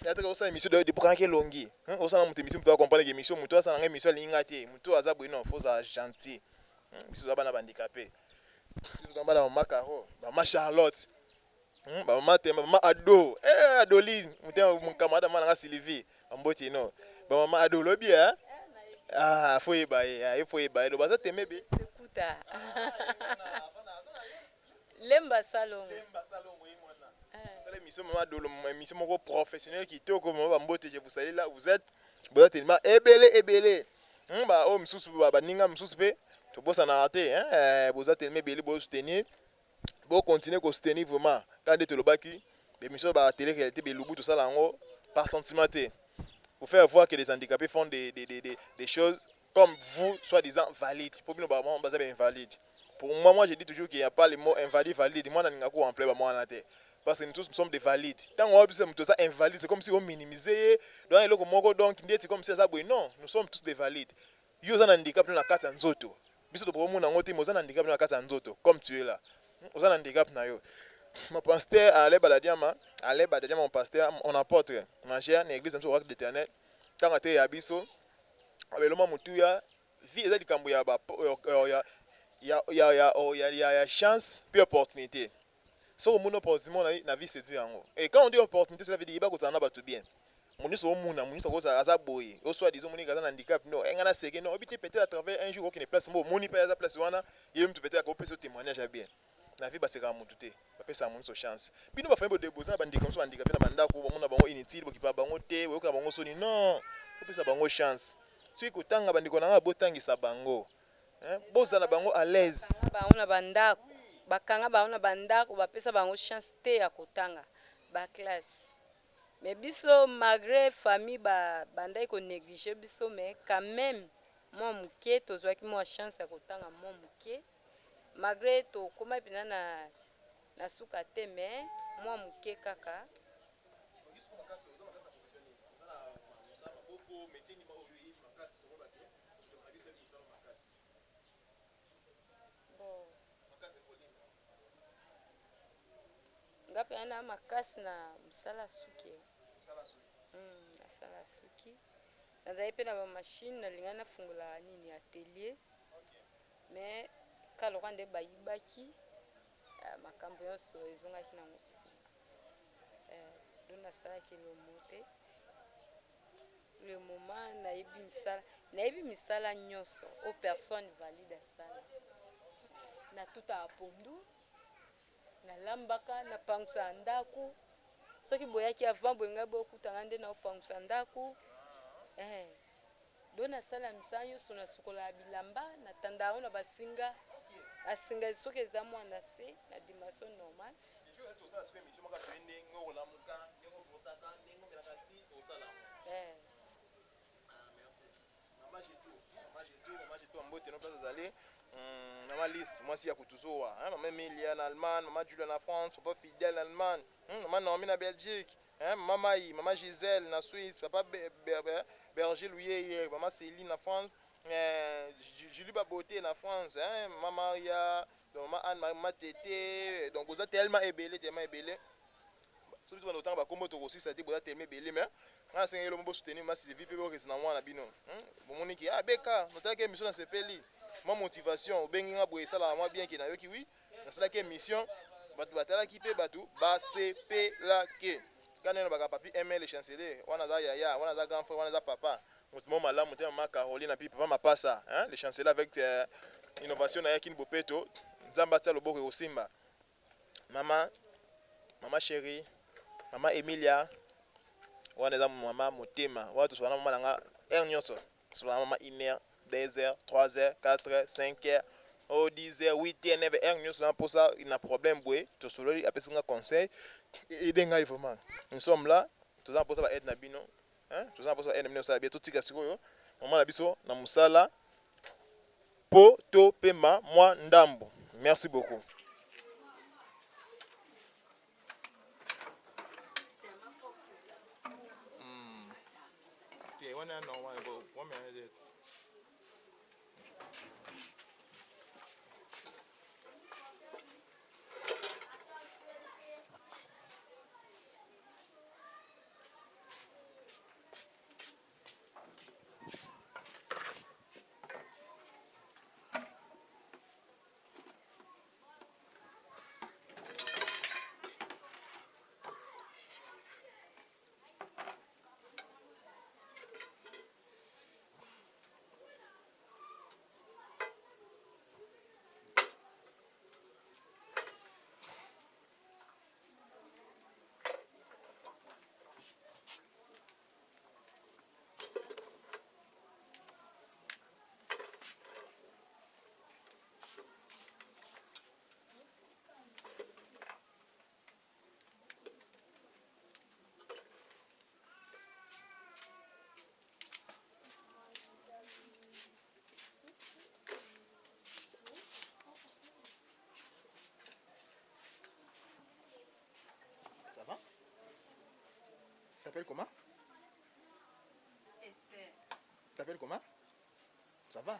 Yataka osala émission debukangaki elongi, osala moto émission, moto acomprendre ke émission moto asala nga émission alingi nga te, moto aza boye. Non, faut ozala gentil. Biso toza bana bandikape, biso toza bana mama Caro, mama Charlotte, bamama Temba, mama Ado, Adoline motema camarade mama nanga Sylvie bamboti no bamama Ado olobi ah faut yeba ye, faut yeba ye do baza teme be. Sekuta Lemba Salongo. Lemba Salongo ye mwana osala émission mama Adolo, émission moko professionnel kitoko. Mama bambote, je vous salue là vous êtes, boza tellement ebele ebele. Ba oyo mosusu baninga mosusu mpe tobosanaka te, boza tellement ebele, bosoutenir, bocontinue kosoutenir vraiment. Kaka nde tolobaki émission ba télé réalité belubu tosala yango par sentiment te, pour faire voir que les handicapés font des choses comme vous, soi-disant valide. Pour bino baza invalide, pour moi, moi je dis toujours qu'il n'y a pas le mot invalide, valide. Moi nalinga ko employer ba mwana te parce que nous tous, nous sommes des valides. Ntango oyo biso moto aza invalide, c'est comme si ominimize ye donc eloko moko, donc ndeti comme si aza boye. Non, nous sommes tous des valides. Yo oza na handicap na kati ya nzoto, biso tokomona yango te, mais oza na handicap na kati ya nzoto. Comme tu es là, oza na handicap na yo. Mon pasteur Alain Baladiama, Alain Baladiama, mon pasteur, mon apôtre majeur na église na biso Oracle d'Éternel, ntango ateya biso abeloma motuya vie eza likambo ya, ba, ya, ya, ya, ya, ya, ya, ya chance puis opportunité. Soki omoni opportunité na vie, c'est dire yango. Et quand on dit opportunité, cela veut dire yeba kozala na bato bien. Moto nyonso omona, moto nyonso aza boye o soit disant omoni aza na handicap, non enga na seke, non oyebi te, peut-être à travers un jour okende place moko omoni mpe aza place wana, ye mutu peut-être akopesa témoignage ya bien. Na vie basekaka motu te, bapesaka moto nyonso chance. Bino bafamille bodeboza na bandeko mosusu bandika mpe na bandako, bomona bango inutile, bokipa bango te, boyokaka bango soni. Non, opesa bango chance. Soki kotanga bandeko na nga botangisa bango. Hein? Bozala bango à l'aise. Bakanga bango na bandako, bakanga bango na bandako, bapesa bango chance te ya kotanga ba classe. Mais biso malgre famille ba bandaki ko negliger biso mais quand meme mua muke tozwaki mua chance ya kotanga mua muke malgre tokomaki penza na na suka te mais mua muke kaka. Bon nga penza na makasi na musala suki nasala suki nazali pe na ba machine nalingaki nafungola nini atelier mais kaka lokola nde bayibaki makambo nyonso ezongaki nango sima donc nasalaki elomo te le moment nayebi misala nayebi misala nyonso oyo personne valide asala natutaka pondu Nalambaka, napangusaka ndaku, soki boyaki avant bolingaki bokuta nga nde naopangusa ndaku eh. Donc nasala misala nyonso, nasukolaka bilamba, natandaka yango na basinga, basinga soki eza mwa na se na dimension normale. Eh. Mama Jeto, Mama Jeto, Mama Jeto mbote no place ozali. Mama Liss, mwasi ya Kutuzoa, hein, Mama Emilia na Allemagne, Mama Julia na France, Papa Fidèle na Allemagne, Mama Naomi na Belgique, hein, Mama Mai, Mama Gisèle na Suisse, Papa Berger Luyeye, Mama Céline na France, eh, Julie Babote na France, hein, Mama Maria, donc Mama Anne Marie, Mama Tete, donc boza tellement ebele, tellement ebele. Soki tobanda kotanga ba kombo tokosisa te boza tellement ebele mais nga nasengaki eloko bo soutenir ma Sylvie pe bo na mwana bino. Bomoni ki ah beka natalaki émission na sepeli mwa motivation obengi nga boye esalaka mwa bien ke nayoki oui nasalaki émission bato batalaki pe bato basepelaki kaka ndenge nalobaka papi ML le chancelier wana aza yaya wana aza grand frère wana aza papa moto moko malamu te mama Caroline puis papa Mapasa hein, le chancelier avec innovation na ye kin bopeto Nzambe atia loboko ekosimba. Mama, mama cherie, mama Emilia, wana eza mama motema, wana tosolana mama na nga heure nyonso, tosolana mama 1 heure, 2 heures, 3 heures, 4 heures, 5 heures, oh 10 heures, 8 heures, 9 heures nyonso na posa na problème boye, tosololi apesi nga conseil, aide ngai vraiment. Nous sommes là, toza na posa ba aide na bino, hein, toza na posa ba aide na bino osala bien, totika sikoyo mama na biso na mosala Po to pema mwa ndambu. Merci beaucoup. Te wana normal bo problème Ça va? Tu t'appelles comment? Esther. Tu t'appelles comment? Ça va?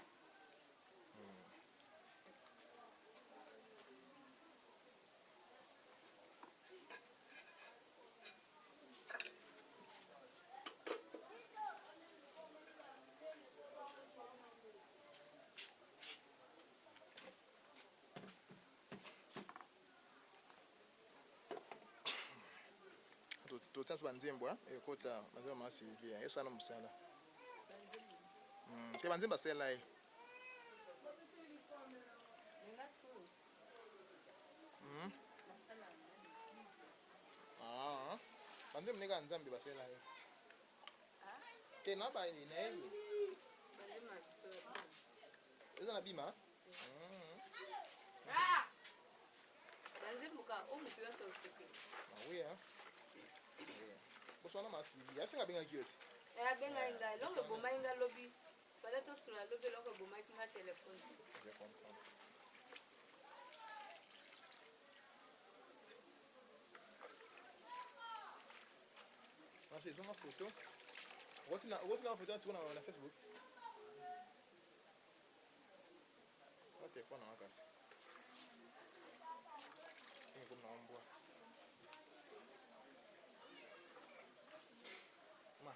Totia to banzembo ekota banzembo mama Sylvie esala mosala te banzembo asala ye banzembo ndenge ya nzambe basala ye te na nayebi. Eza na bima. Banzembo ka o mutu nyonso osepeli. Ah oui hein. Boswana ma Sylvie. Abisenga abengaki yo ti. Eh, abengaki ngai eloko ebomaki ngai lobi banda tosolola lobi eloko ebomaki ngai telefone. Je comprends. Merci, ezonga photo. Okotina photo na Facebook. Ba telefone nanga kasi. Ekomi na mbwa. Ma.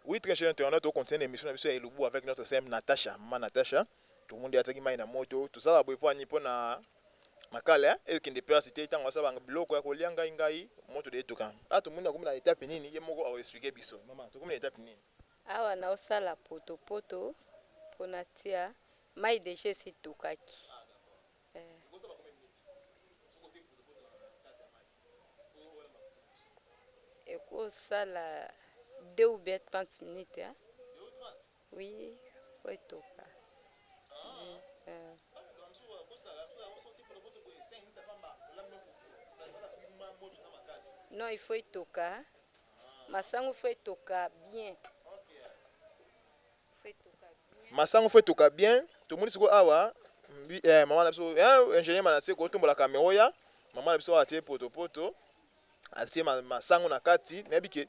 Oui, très cher internaute, on continue l'émission na biso ya Elubu avec notre sœur Natacha, maman Natacha. Tout le monde ataki mai na moto, tout ça la boye po ani pona makala hein, ekende place te ntango asala banga biloko ya kolia ngai ngai moto de etoka. Ah tomoni akomi na etape nini ye moko ao expliquer biso. Maman, tokomi na etape nini? Awa naosala potopoto mpo natia mai deja esi etokaki. Eh. Ekosala 2 ou bien 30 minutes hein? Oui, faut etoka. Ah. Non, il faut etoka. Masango faut etoka bien. Faut etoka bien. Masango faut etoka bien. Tomoni sikoyo awa eh, mama na biso eh, ingénieur Manase kotombola kamera oya mama na biso awa atie potopoto atie masango na kati nayebi ke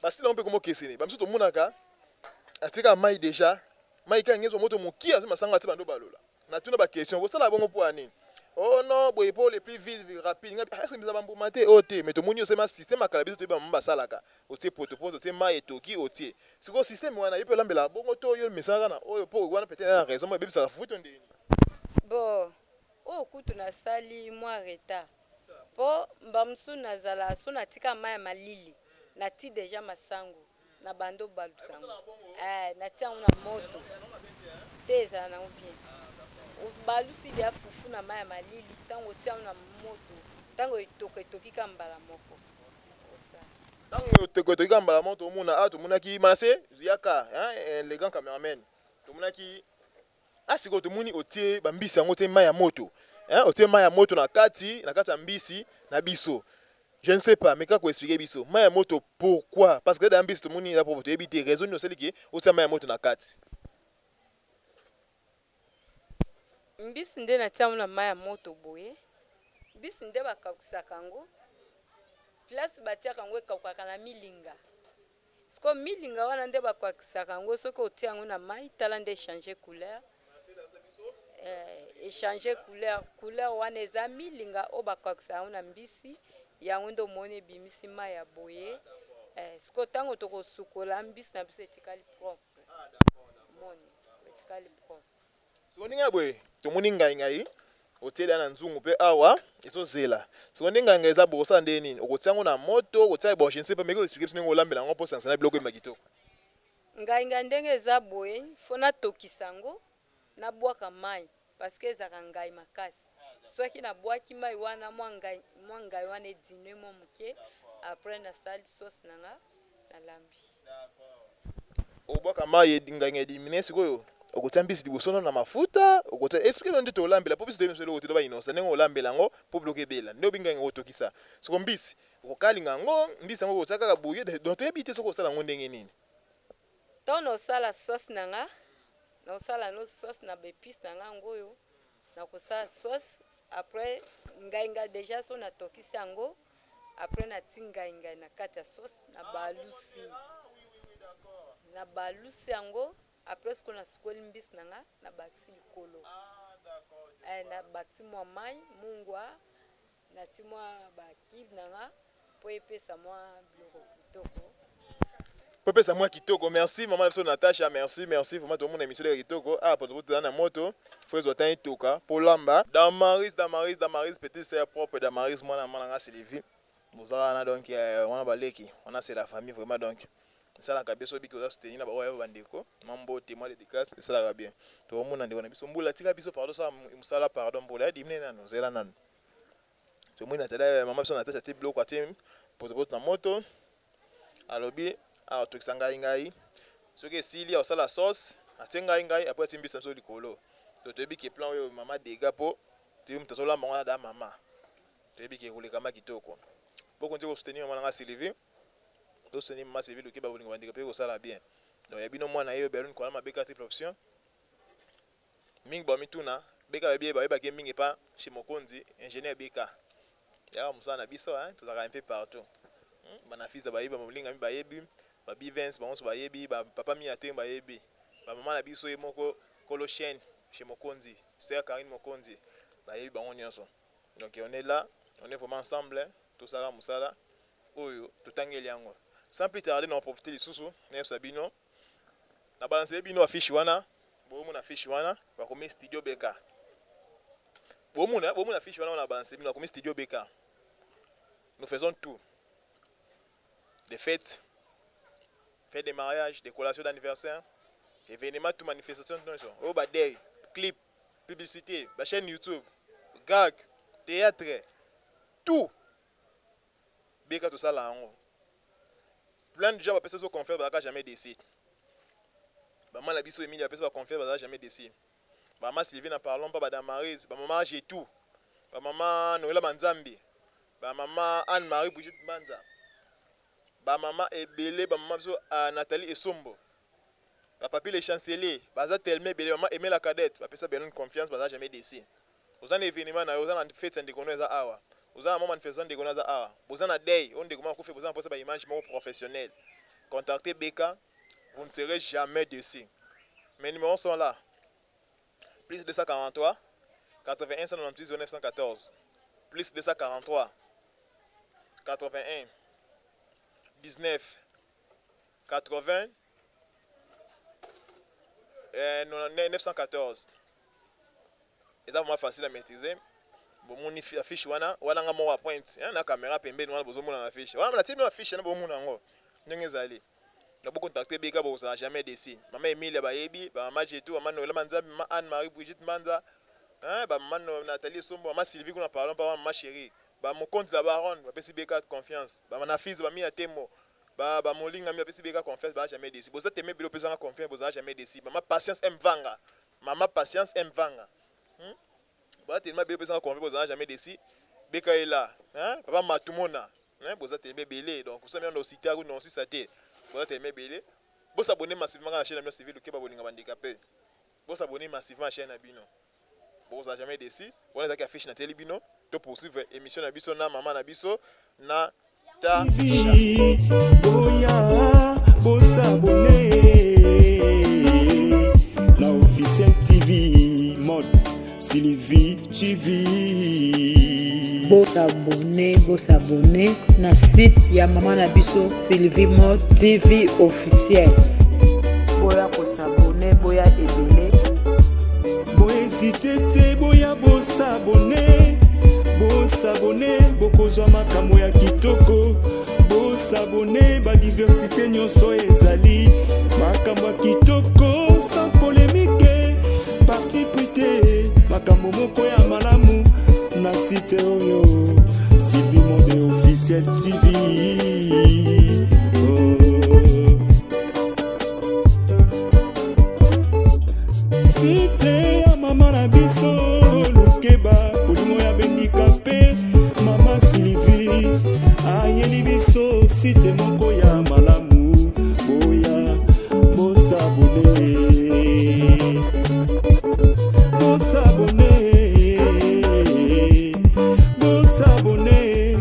basila yango mpe komokesene bamisusu tomonaka atika mai deja mai kaka ngezwa moto mokie azwi masango atie bando balola natuna baquestion kosala bongo mpo ya nini oh non boye mpo le plus vite rapide ngai ah, est-ce bambuma te oyo oh, te mais tomoni osema système akala biso toyebi bamama basalaka otie potopoto otie mai etoki otie sikoyo système wana yo mpe olambelaka bongo to yo mesanaka na oyo mpo wana peut-être na raison mo ebebisaka fufu to ndeni bon Oyo kutu nasali mwa retard po mbala mosusu nazala soki natika mayi ya malili nati dejà masangu na bandi obalusa yango eh natia yango na moto te ezala nango bien obalusi dejà fufu na mayi ya malili tango otia yango na moto tango etoka etoki kaka mbala moko osala. Tango etoka etoki kaka mbala moko tomona awa tomonaki Manasse yaka hein le grand cameraman tomonaki Ah sikoyo tomoni otie ba mbisi yango otie mayi ya moto hein otie mayi ya moto na kati na kati ya mbisi na biso je ne sais pas meka ko expliquer biso mayi ya moto pourquoi parce que da mbisi tomoni eza propre toyebi te raison nini osali ke otia mayi ya moto na kati. Mbisi nde natia yango na mayi ya moto boye mbisi nde bakaukisaka yango place batiaka yango ekaukaka na milinga Sikoyo milinga wana nde bakwakisaka yango soki otie yango na mayi tala nde echange couleur eh, echange couleur couleur wana eza milinga oyo bakwakisaka yango na mbisi yango nde omoni ebimisi mayi ya boye eh, sikoyo ntango tokosukola mbisi na biso etikali propre omoni etikali propre. Sikoyo ndenge ya boye tomoni ngai ngai otie deja na nzungu pe awa ezo zela sikoyo nde ngai ngai eza boye okosala ndenge nini okotia yango na moto okotia bon je ne sais pas meka ko expliquer biso ndenge olambela yango po osangisa na biloko ebima kitoko. Ngai ngai ndenge eza boye faut natokisa yango nabwaka mayi parce que ezalaka ngayi makasi soki nabwaki mayi wana mwa ngayi mwa ngayi wana e diminuer mwa muke après nasali sauce na nga nalambi. Obwaka mayi ngai ngai diminuer sikoyo okotia mbisi liboso na mafuta okotia explique biso nde tolambela po biso toyebi biso eloko te to ba innocent ndenge olambela yango po biloko ebela nde obi ngai ngai otokisa siko mbisi okokalinga yango mbisi yango okotia kaka boye donc toyebi te soki osala yango ndenge nini. Tango naosala sauce na nga naosala no sauce na ba epices na nga yango oyo nakosala sauce après ngai ngai dejà soki natokisi yango Après na ti ngai ngai na kati ya sauce na balusi na balusi yango après sikoyo na sukoli mbisi na nga na bakisi likolo eh, na bakisi mwa mayi mungwa na ti mwa ba cube na nga po epesa mwa biloko kitoko. Po epesa mwa kitoko. Merci maman na biso Natacha, merci merci vraiment tomona emission eleka kitoko. Ah poto poto na moto, faut ezwa temps etoka po lamba. Damaris Damaris Damaris petite sœur propre Damaris mwana mama na nga Sylvie boza wana donc wana baleki wana c'est la famille vraiment donc esalaka bien soki obiki oza soutenir na baoyo ba ndeko mwa mbote mwa dédicace esalaka bien tokomona ndeko na biso mbula tika biso pardon sala mosala pardon mbula ya dimine nanu zela nanu tomoni na tala mama biso Natacha atie biloko atie potopoto na moto. Alobi akotokisa ngai ngai soki esili akosala sauce atie ngai ngai après atie mbisi na biso likolo. Donc toyebi ke plan oyo mama dega po toyebi moto azolamba yango wana da mama. Toyebi ke ekoleka ma kitoko. Bo continuer ko soutenir mama na nga Sylvie. To soutenir mama Sylvie Lukeba bolingo bandeko pe kosala bien. Donc ya bino mwana yeyo Berlin Kuala Mabeka triple option. Mingi ba mituna beka bayebi bayebaki ye mingi epa chez Mokonzi ingénieur beka. Yaka mosala na biso hein tozalaka un peu partout. Bana fils bayebi ba molingami bayebi ba Bivens bango nyonso bayebi ba papa Mia te bayebi ba mama na biso ye moko kolo chaîne chez Mokonzi sœur Karine Mokonzi bayebi bango nyonso. Donc on est là, on est vraiment ensemble, tosala mosala oyo totangeli yango. Sans plus tarder na profiter lisusu nayebisa bino na balancer bino affiche wana, bomona affiche wana bakomi studio BK. Bomona bomona affiche wana na balancer bino bakomi studio BK. Nous faisons tout. Des fêtes, fêtes de mariage, des collations d'anniversaire, événements, tout manifestation nyonso. Oyo ba deuil, clip, publicité, ba chaîne YouTube, gag, théâtre, tout. Beka tosala yango. Plein de gens bapesa biso confiance bazalaka jamais déçus. Maman na biso Emilia bapesa ba confiance bazalaka jamais déçus. Maman Sylvie n'en parlons pas, ba Damarise, ba maman Jetou, ba maman Noëlla Manzambi, ba maman Anne-Marie Brigitte Mbanza, ba maman ebele, ba maman biso uh, Nathalie Esombo, ba papi le chancelier, baza tellement ebele, maman Aimée la cadette, bapesa bino confiance, baza jamais déçus. Oza na evenement na yo, oza na fete ya ndeko no eza awa, oza na mwa manifestation ndeko no aza awa, boza na deuil oyo ndeko moko akufi, boza na posa ba image moko professionnelle, contactez BK, vous ne serez jamais déçus. Mes numéros sont là. Plus 243 81 198 0914 plus 243 81 19 80 eh, 914 eza vraiment facile à maîtriser. Bomoni affiche wana wana nga moko pointe hein, na caméra pembeni wana bozomona na affiche wana natie bino affiche na bomona yango ndenge ezali na bocontacte beka bokozala jamais déçu. Mama Emilia bayebi, ba mama Jetou, mama Noela Manzambi, mama Anne Marie Brigitte Manza hein, ba mama Nathalie Sombo, mama Sylvie kuna parlons pas, mama chérie, ba mokonzi la baronne bapesi beka confiance, ba Nafise ba Mia Temo, ba ba molingami bapesi beka confiance, ba jamais déçu. Boza teme bilo pesanga confiance, bozala jamais déçu. Mama Patience M Vanga, mama Patience M Vanga, Boza tellement ebele pesanga confiance, bozala jamais déçu. Beka ye là hein, papa Matumona hein, boza tellement ebele donc osami na osite aku non sisa te, boza tellement ebele. Bo s'abonner massivement na chaîne na bino Sylvie Lukeba bolinga bandika pe. Bo s'abonner massivement na chaîne na bino. Bokozala jamais déçu. Wana ezalaki affiche na tieli bino to poursuivre émission na biso na mama na biso na Tasha. Boya bosabone na officiel TV mode Sylvie TV. Bosabone bosabone na site ya mama na biso Sylvie Mode TV officiel. Boya kosabone boya ebele. Bohésite te boya bosabone bosabone bokozwa makambo ya kitoko bosabone badiversite nyonso ezali makambo ya kitoko sans polémique parti pris te makambo moko ya malamu na site oyo Sylvie Monde officiel TV. Oh. Site ya mama na biso Lukeba bolingo ya bendika mpe mama Sylvie ayeli biso site moko ya malamu boya bosabone bosabone bosabone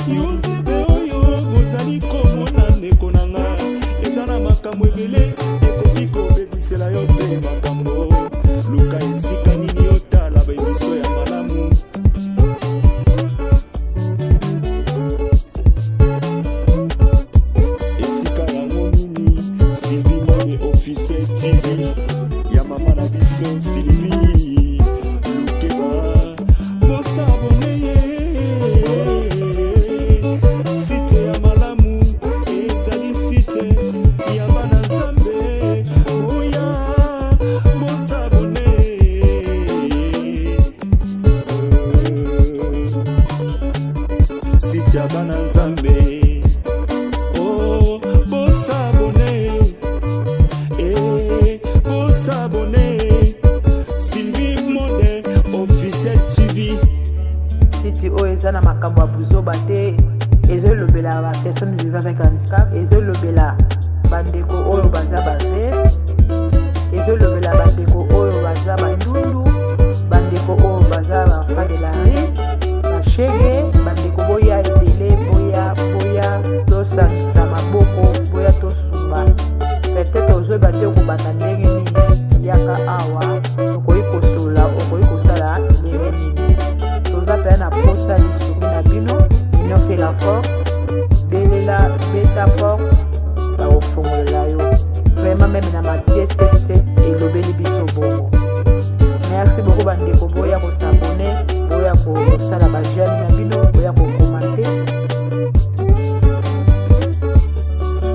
youtube oyo bozali komona ndeko na nga eza na makambo ebele ekoki kobebisela yo mpe makambo luka esika nini otala baemisio ya malamu esika yango nini Sylvie Monde officiel TV ya mama na biso Sylvie Lukeba bosabone ye site ya malamu ezali site ya bana Nzambe oya bosabone site ya bana Nzambe oh. eza na makambo ya buzoba te. Ezolobela ba personnes vivant avec handicap, ezolobela bandeko oyo baza bave, ezolobela bandeko oyo baza bandundu, bandeko oyo baza ba enfant de la rue, bashege. Bandeko, boya ebele, boya, boya tosangisa maboko, boya tosumba. Peut-être ozoyeba te okobanda ndenge nini, yaka awa, okoki kosolola, okoki kosala ndenge nini. Toza mpenza na posa lisungi na bino. Union fait la force. Belela, beta porte, bakofongolela yo. Vraiment, même na Matthieu 77 elobeli biso bongo. Merci beaucoup, bandeko. Boya kos'abonner, boya kosala ba j'aime na bino, boya kocommenter.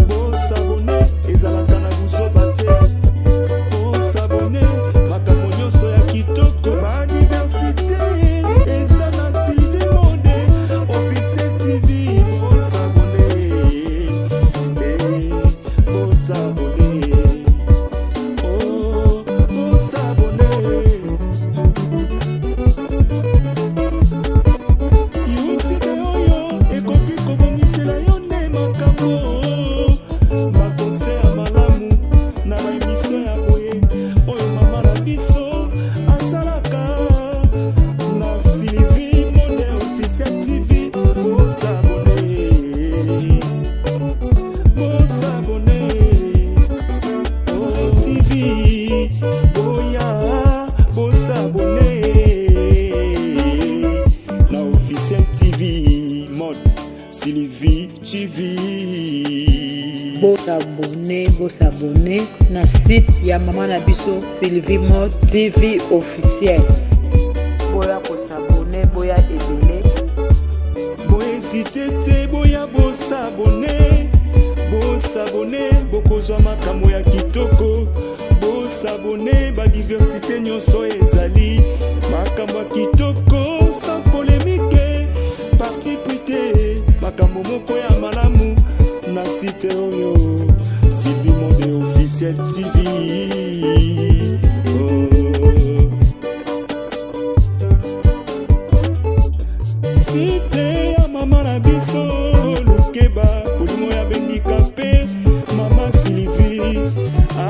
Bos'abonner, ezalaka na buzoba te. Bos'abonner, makambo nyonso ya kitoko, ba diversité eza na Sylvie Mode Officiel TV. Bos'abonner, bos'abonner, oh, bos'abonner. YouTube oyo ekoki kobongisela yo nde makambo, bakose ya malamu na ba émission ya boye oyo mama na biso asalaka na Sylvie Mode Officiel TV. Bos'abonner, bos'abonner, oh, TV, boya bos'abonner na Officiel TV Mode Sylvie TV. Bos'abonner, bos'abonner na site ya mama na biso Sylvie Mode TV Officiel. Boya kos'abonner, boya ebele. Bohésiter te, boya bos'abonner, bos'abonner, bokozwa makambo ya kitoko. Bos'abonner, ba diversité nyonso ezali, makambo ya kitoko, sans polémique, parti pris te, makambo moko ya malamu na site oyo, Sylvie Mode Officiel TV, oh. Site ya mama na biso Lukeba, molimo ya bendika mpe mama Sylvie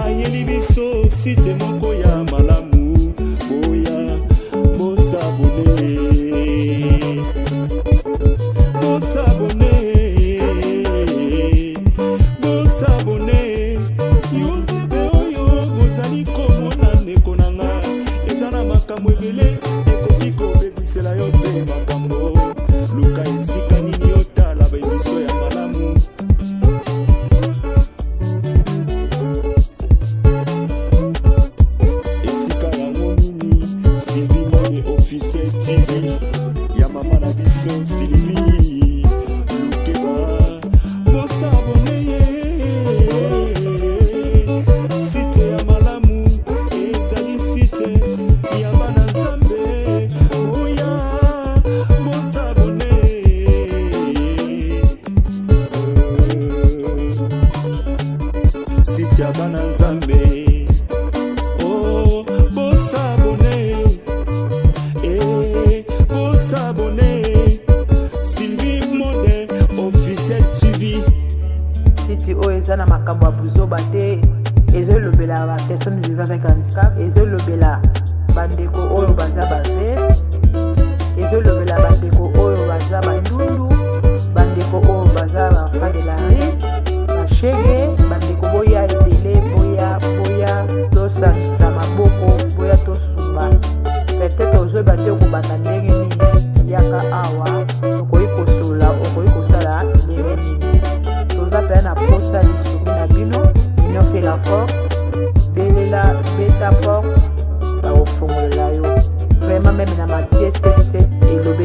ayeli biso site moko ya malamu. Boya bos'abonner, bos'abonner, bos'abonner. YouTube oyo bozali komona, ndeko na nga, eza na makambo ebele, ekoki kobebisela yo mpe makambo. Luka esika nini otala ba émission ya malamu. Esika yango nini? Sylvie Mode Officiel TV ya mama na biso Sylvie Lukeba. Bos'abonner ye, site ya malamu, ezali site ya bana Nzambe. Oya bos'abonner. Site ya bana Nzambe, oh, bos'abonner, bos'abonner, Sylvie Mode Officiel TV. Site oyo eza na makambo ya buzoba te. Ezolobela ba personnes vivant avec handicap, ezolobela bandeko oyo baza bave, ezolobela bandeko oyo baza bandundu, bandeko oyo baza ba enfant de la rue, bashege. Bandeko, boya ebele, boya, boya tosangisa maboko, boya tosumba. Peut-être ozoyeba te okobanda ndenge nini, yaka awa, okoki kosolola, okoki kosala ndenge nini. Toza mpenza na posa lisungi na bino. Union fait la force. Belela, beta porte, bakofongolela yo. Vraiment, même na Matthieu 77 elobeli.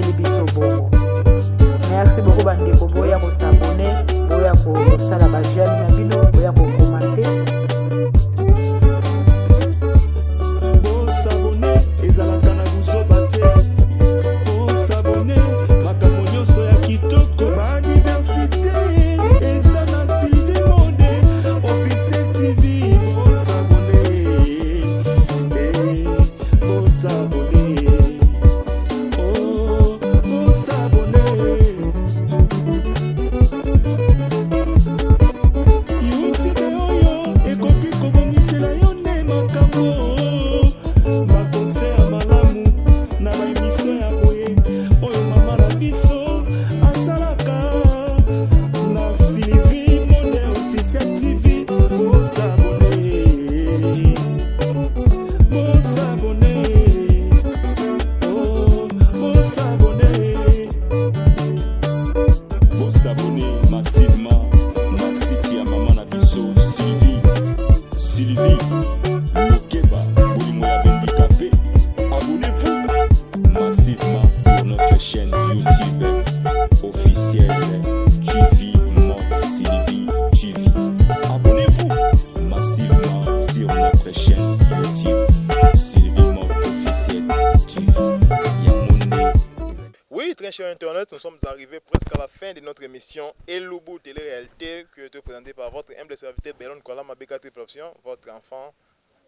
internautes, nous sommes arrivés presque à la fin de notre émission Elubu Télé-Réalité qui est présentée par votre humble serviteur Belon Kolama BK Triple Option, votre enfant,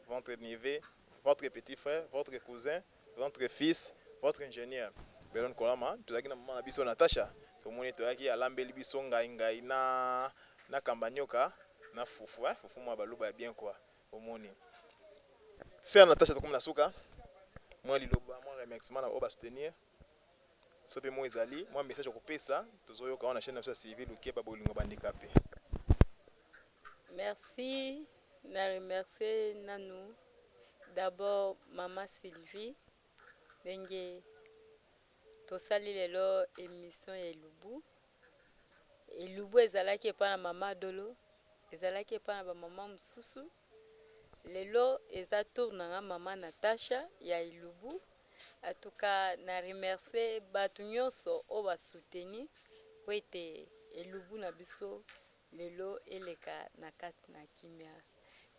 votre neveu, votre petit frère, votre cousin, votre fils, votre ingénieur. Belon Kolama, tozalaki na mama na biso Natacha, tomoni toyaki alambeli biso ngai ngai na na kambanyoka na fufu, hein, fufu mwa baluba ya bien quoi. Omoni. Sœur Natacha tokomi na suka. Mwa liloba, mwa remerciement na oyo ba soutenir. So mpe mwa ezali mwa message ya kopesa tozoyoka wana na chaîne na biso ya Sylvie Lukeba bolingo bandikape. Merci na remercier nanu d'abord mama Sylvie ndenge tosali lelo emission ya elubu. Elubu ezalaki epai na mama Dolo, ezalaki epai na ba mama mosusu. Lelo eza tour na nga mama Natacha ya elubu. En tout cas na remercier batu nyonso oyo ba soutenir po ete elubu na biso lelo eleka na kati na kimia.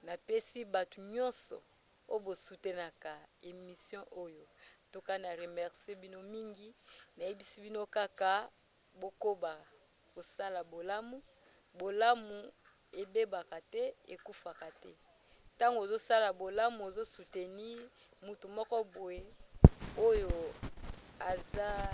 Napesi batu nyonso oyo bo soutenaka emission oyo. En tout cas na remercier bino mingi. Nayebisi bino kaka bokoba kosala bolamu. Bolamu ebebaka te, ekufaka te. Tango ozo sala bolamu ozo soutenir mutu moko boye oyo aza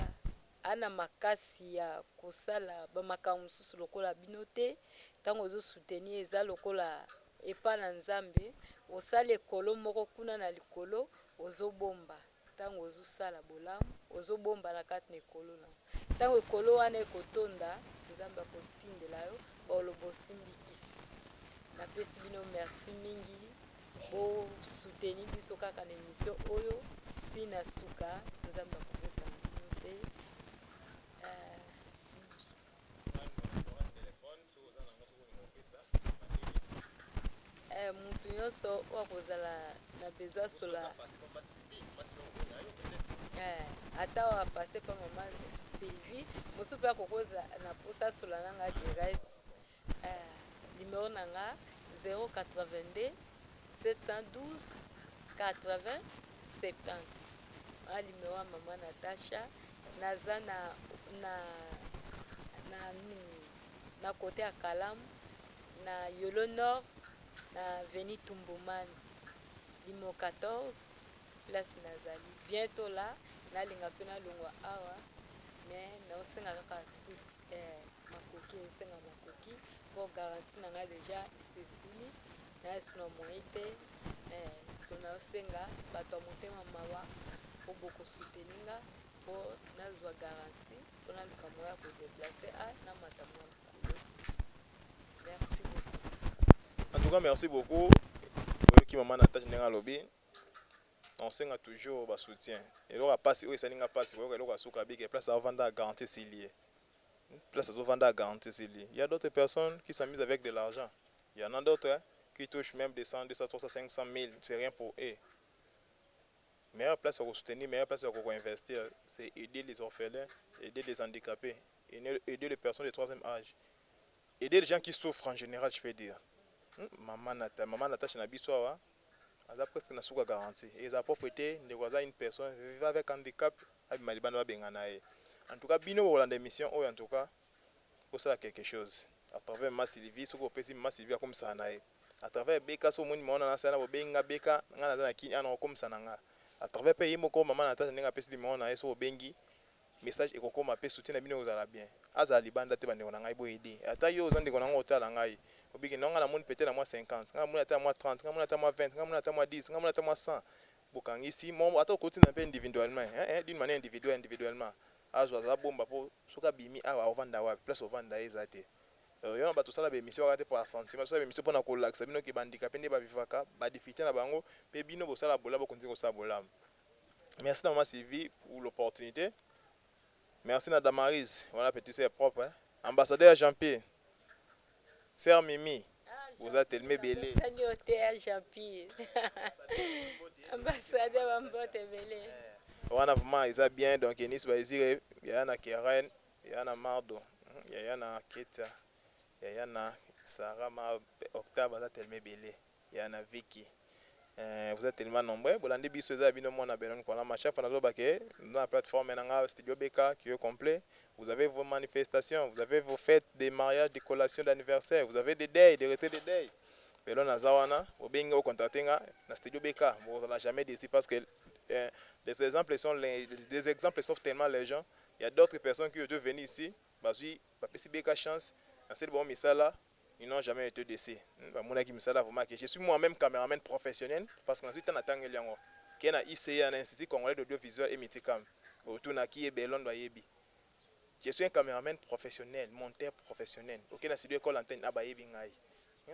na makasi ya kosala ba makambo mosusu lokola bino te. Tango ozo soutenir eza lokola epa na Nzambe osali ekolo moko kuna na likolo ozo bomba. Tango ozo sala bolamu ozo bomba na kati na ekolo na yo. Tango ekolo wana ekotonda Nzambe akotindela yo bakoloba osimbi kisi. Napesi bino merci mingi bo soutenir biso kaka na emission oyo ti na suka Nzambe akobosana bino te. Eh, mutu nyonso oyo akozala na besoin asola eh, ata oyo apasse pa mama Sylvie mosusu mpe akokoza na mposa asola na nga direct eh, numero na nga 082 712 80 70 wana numero ya mama Natacha. Naza na na na nini na cote ya Kalamu na Yolo Nord na avenue Tumbumani numero 14 place nazali bientot là nalinga pe nalongwa awa mais naosenga kaka sous eh, makoki esenga makoki po garantie na nga dejà esi esili naza lisusu na moyen te eh, sikoyo naosenga bato ya motema mawa po boko soutenir nga po nazwa garantie po naluka moyen ya ko deplacer a namata mwa likolo. Merci beaucoup. En tout cas merci beaucoup oyoki maman Natacha ndenge alobi nakosenga toujours ba soutien eloko ya pasi oyo esali nga pasi koyoka eloko ya suka abiki place avanda garantie esili ye place azovanda garantie esili il y a d'autres personnes qui s'amusent avec de l'argent il y en a d'autres qui touchent même 200 200 300 500 1000 c'est rien pour eux. Meilleure place ya ko soutenir, meilleure place ya ko investir, c'est aider les orphelins, aider les handicapés, aider les personnes de troisième âge, aider les gens qui souffrent en général, je peux dire. Maman Nata, maman Natacha na biso awa aza presque na suka garantie. Eza propre te, ndeko aza une personne vivant avec handicap, abima libanda babengana ye. En tout cas, bino bokolanda émission oyo, en tout cas, bosala quelque chose à travers Mama Sylvie. Soki opesi Mama Sylvie akomisaka na ye à travers beka. Soki omoni mama na nasala na bobengi nga beka, nga naza na kini ana okomisa na nga à travers mpe ye moko mama Natasha ndenge apesi numéro na ye. Soki obengi, message ekokoma mpe soutien na bino ekozala bien. Azala libanda te. Bandeko na ngai, boyede ata yo oza ndeko na ngai otala ngai obiki no ngai namoni peut-être na mwa 50, ngai namoni ata mwa 30, ngai namoni ata mwa 20, ngai namoni ata mwa 10, ngai namoni ata mwa 100. Bokangisi mo ata okotinda mpe individuellement, hein, d'une manière individuelle, individuellement azwa aza bomba mpo soki abimi awa ovanda wapi? Place ovanda ye eza te. Yo na bato osala baémission kaka te mpo ya sentiment, tosala baémission mpona kolakisa bino ke bahandicapé nde bavivaka badifficulté na bango mpe bino bosala bolamu, bokontinue kosala bolamu. Merci na mama Sylvie pour l'opportunité. Merci na Damaris wana, petit sœur propre, hein? Ambassadeur Jean-Pierre, sœur Mimi, boza tellement ebele. Sani oteya Jean-Pierre, ambassadeur, bambote ebele. Wana vraiment eza bien. Donc Enis Baezire, yaya na Keren, yaya na Mardo, yaya na Ketia, yaya na Sara ma Octave, aza tellement ebele, yaya na Vicky. Eh, vous êtes tellement nombreux. Bolandi biso eza bino mwana Belon Kwalama. Chaque fois nazo bake dans la plateforme nanga studio BK qui est complet. Vous avez vos manifestations, vous avez vos fêtes, des mariages, des collations d'anniversaire, vous avez des deuils, des retraites de deuil. Belon aza wana, obengi o contacter nga na studio BK. Vous n'allez jamais déçu parce que eh, des exemples sont les, des exemples sauvent tellement les gens. Il y a d'autres personnes qui doivent venir ici, bazui bapesi BK chance, na seli bango misala, ils n'ont jamais été déçus. Bamonaki misala vraiment que je suis moi-même caméraman professionnel parce que nazwi ntango natangeli yango ke na ICA, na Institut Congolais d'Audiovisuel et Multicam, otunaki ye Belon bayebi. Je suis un caméraman professionnel, monteur professionnel. Oke na studio école antenne na bayebi ngai,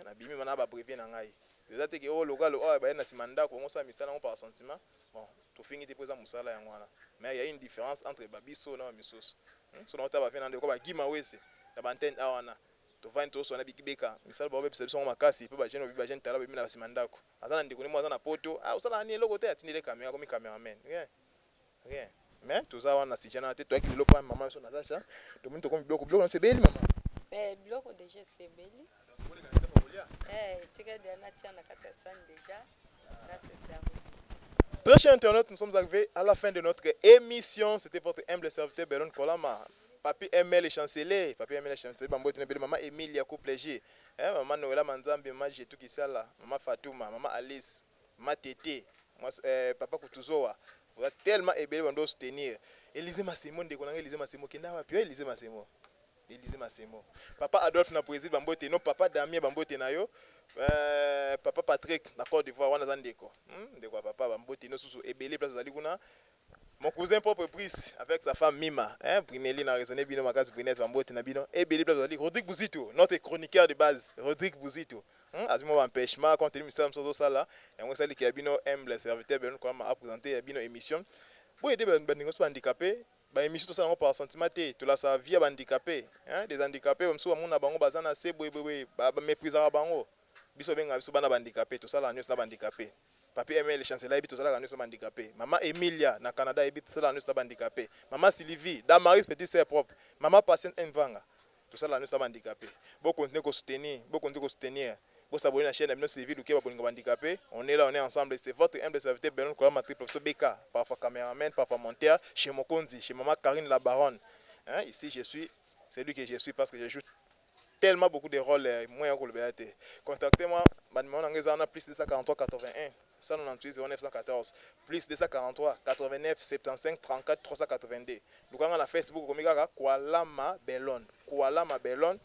nabimi mana babrevet na ngai. Eza te ke oyo lokalo oyo baye na nsima ndako bango osala misala yango par sentiment. Bon, tofingi te mpo eza mosala yango wana, mais il y a une différence entre babiso na bamisusu. So na ota bavie na ndeko bagima wese na baantenne awa wana, tovandi tozoswana bikibeka misala, baobebisa biso yango makasi mpo bajeune obi bajeune tala babimi na basima ndako, aza na ndeko nimo aza na poto, ah, osala nini eloko te, atindeli caméra, akomi caméraman, rien rien. Mais toza wana na sujet na te. Toyaki lelo mpa mama biso Natasha, tomoni tokomi biloko, biloko nyonso ebeli mama. Eh, biloko déjà esebeli. Eh, tika deja natia na kati ya sani déjà na se servir. Très chers internautes, nous sommes arrivés à la fin de notre émission. C'était votre humble serviteur Belon Kolama. Papi ML Chancelier, Papi ML Chancelier, Bambo Tenebele, Maman Emilia Couple G, hein, Maman Noëlla Manzambi, Maman Jetou Kisala, Maman Fatouma, Maman Alice, Maman Tété, moi, Papa Kutuzoa. Vous êtes tellement ébélé, on doit soutenir. Élisée Massimo, ndeko Élisée Massimo, qui n'a pas pu Élisée Massimo. Élisée Massimo. Papa Adolphe na président Bambote, non Papa Damien Bambote na yo. Papa Patrick na Côte d'Ivoire wana za ndeko. Ndeko ya papa Bambote no susu ebele place azali kuna. Mon cousin propre Brice avec sa femme Mima, hein, Brinelli na raisonné bino makasi, Brinès Bambote na bino. Ebele place azali Rodrigue Bouzito, notre chroniqueur de base, Rodrigue Bouzito. Azumi mo empêchement compte tenu misala mosusu azosala yango esaliki ya bino humble serviteur Belon Kwama a présenté ya bino émission. Boyede bandeko nyonso bahandicapé, baémission tosala yango par sentiment te, tolasaka vie ya bahandicapé, hein, des handicapés bamosusu bamona bango baza na se boyeboye, baméprisaka bango. Biso babengaka biso bana bahandicapé, tosalaka nyonso na bahandicapé. Papi ML Chancelier yebi tosalaka nyonso na bahandicapé. Mama Emilia na Canada yebi tosalaka nyonso na bahandicapé. Mama Sylvie Damaris, petit sœur propre, Mama Patiente Mvanga, tosalaka nyonso na bahandicapé. Bocontinue kosoutenir, bocontinue kosoutenir, bosabonner na chaîne na bino Sylvie Luke babolingo bahandicapé. On est là, on est ensemble. C'est votre humble serviteur Belon Kolama Triple Professeur BK, parfois caméraman, parfois monteur, chez Mokonzi, chez Maman Karine la Baronne, hein, ici je suis c'est lui que je suis parce que je joue tellement beaucoup de rôles moyen kolobela te. Contactez-moi, banuméro na ngai eza wana: plus 243 81 198 0914, plus 243 89 75 34 382. Lukanga na Facebook, okomi kaka Kwalama Belon, Kwalama Belon.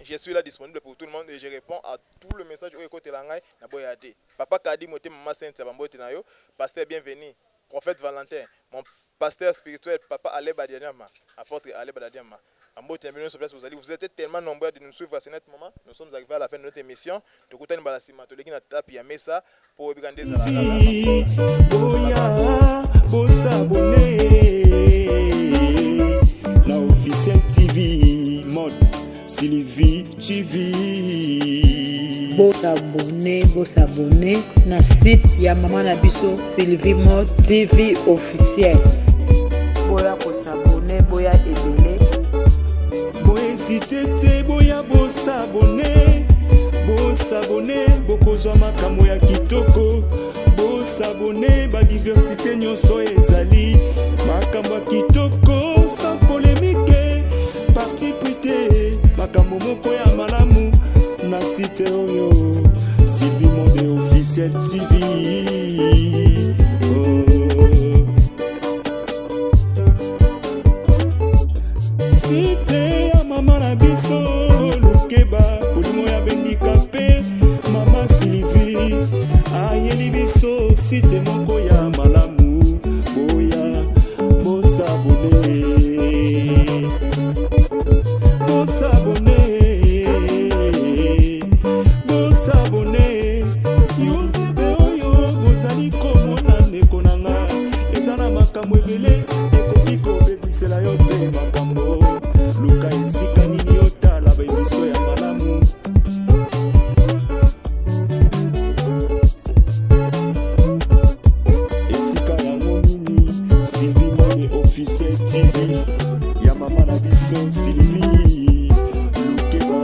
Je suis là, disponible pour tout le monde, et je réponds à tout le message oyo ekotela ngai na boya te. Papa Kadi Motema, Mama Sainte ya bambote na yo, pasteur bienvenu, prophète Valentin, mon pasteur spirituel, papa Aleba Dianyama, apôtre Aleba Dianyama, bambote na bino nyonso place bozali. Vous êtes tellement nombreux de nous suivre à ce net moment. Nous sommes arrivés à la fin de notre émission. Tokutani mbala nsima, toleki na tapi ya mesa mpo oyebika nde ezalaka. Boya bosabonner na Officiel TV Mode Sylvie TV. Bosabonner, bosabonner na site ya mama na biso Sylvie Mode TV officiel. Boya kosabonner, boya ebele. Bohésiter te, boya bosabonner, bosabonner, bokozwa makambo ya kitoko. Bosabonner, badiversité nyonso ezali, makambo ya kitoko sans polémique, parti pris te, makambo moko ya malamu na site oyo Sylvie Monde Officiel TV, oh. Site ya mama na biso Lukeba Bolimo ya bendika mpe mama Sylvie ayeli biso site moko ya malamu. Boya bosabonner, bosabonner, bosabonner. YouTube oyo bozali komona, ndeko na nga, eza na makambo ebele ekoki kobebisela yo mpe makambo. Luka esika nini otala baémission ya malamu. Esika yango nini? Sylvie Mone Officiel TV ya mama na biso Sylvie Lukeba.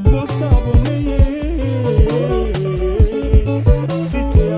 Bosabonner ye site ya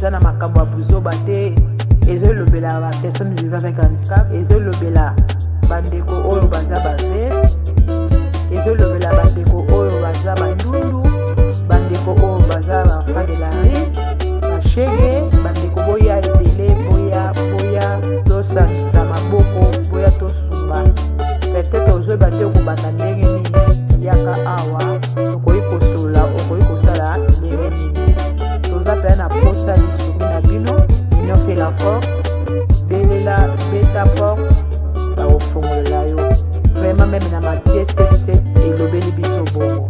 eza na makambo ya buzoba te. Ezolobela ba personnes vivant avec handicap, ezolobela bandeko oyo baza bave, ezolobela bandeko oyo baza bandundu, bandeko oyo baza baenfant de la rue, bashege. Bandeko, boya ebele, boya, boya tosangisa maboko, boya tosunga. Peut-être ozoyeba te okobanda ndenge nini, yaka awa, tokoki kosolola, okoki kosala ndenge nini. Toza mpenza na posa lisungi na bino. Union fait la force. Belela, beta porte, bakofongolela yo. Vraiment, même na Matthieu 77 elobeli biso bongo.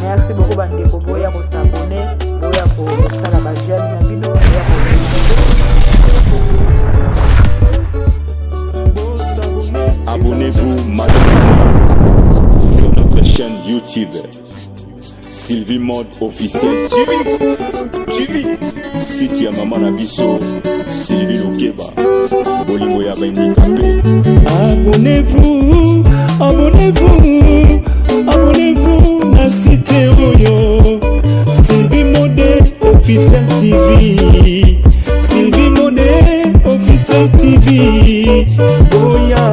Merci beaucoup, bandeko. Boya kos'abonner, boya kosala baj'aime na bino, boya ko Abonnez-vous massivement sur notre chaîne YouTube Sylvie Mode Officiel TV. TV. Site ya mama na biso Sylvie Lukeba. Bolingo ya bahandicapés. Abonnez-vous, abonnez-vous, abonnez-vous na site oyo Sylvie Mode Officiel TV, Sylvie Mode Officiel TV. Boya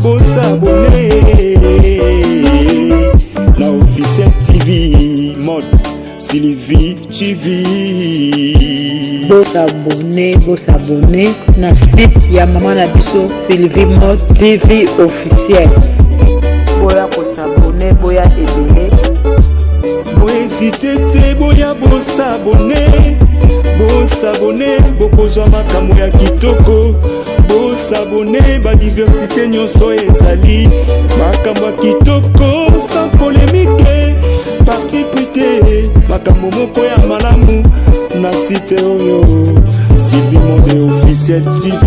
bos'abonner na Officiel TV Mode Sylvie TV. Bos'abonner, bos'abonner na site ya mama na biso Sylvie Mode TV Officiel. Boya kos'abonner, boya ebele. Bohésiter te, boya bos'abonner, bos'abonner, bokozwa makambo ya kitoko. Bos'abonner, badiversité nyonso ezali, makambo ya kitoko, sans polémique, parti pris te, makambo moko ya malamu na site oyo Sylvie Mode Officiel TV,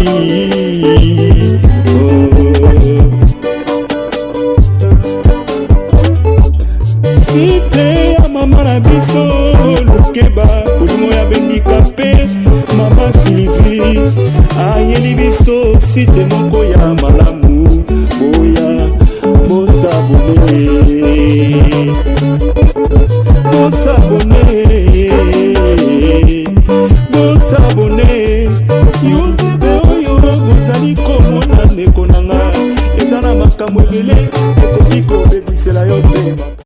oh. Site ya mama na biso Lukeba, bolingo ya bahandicapés. Mama Sylvie ayeli biso site moko ya malamu. Boya bos'abonner, bos'abonner.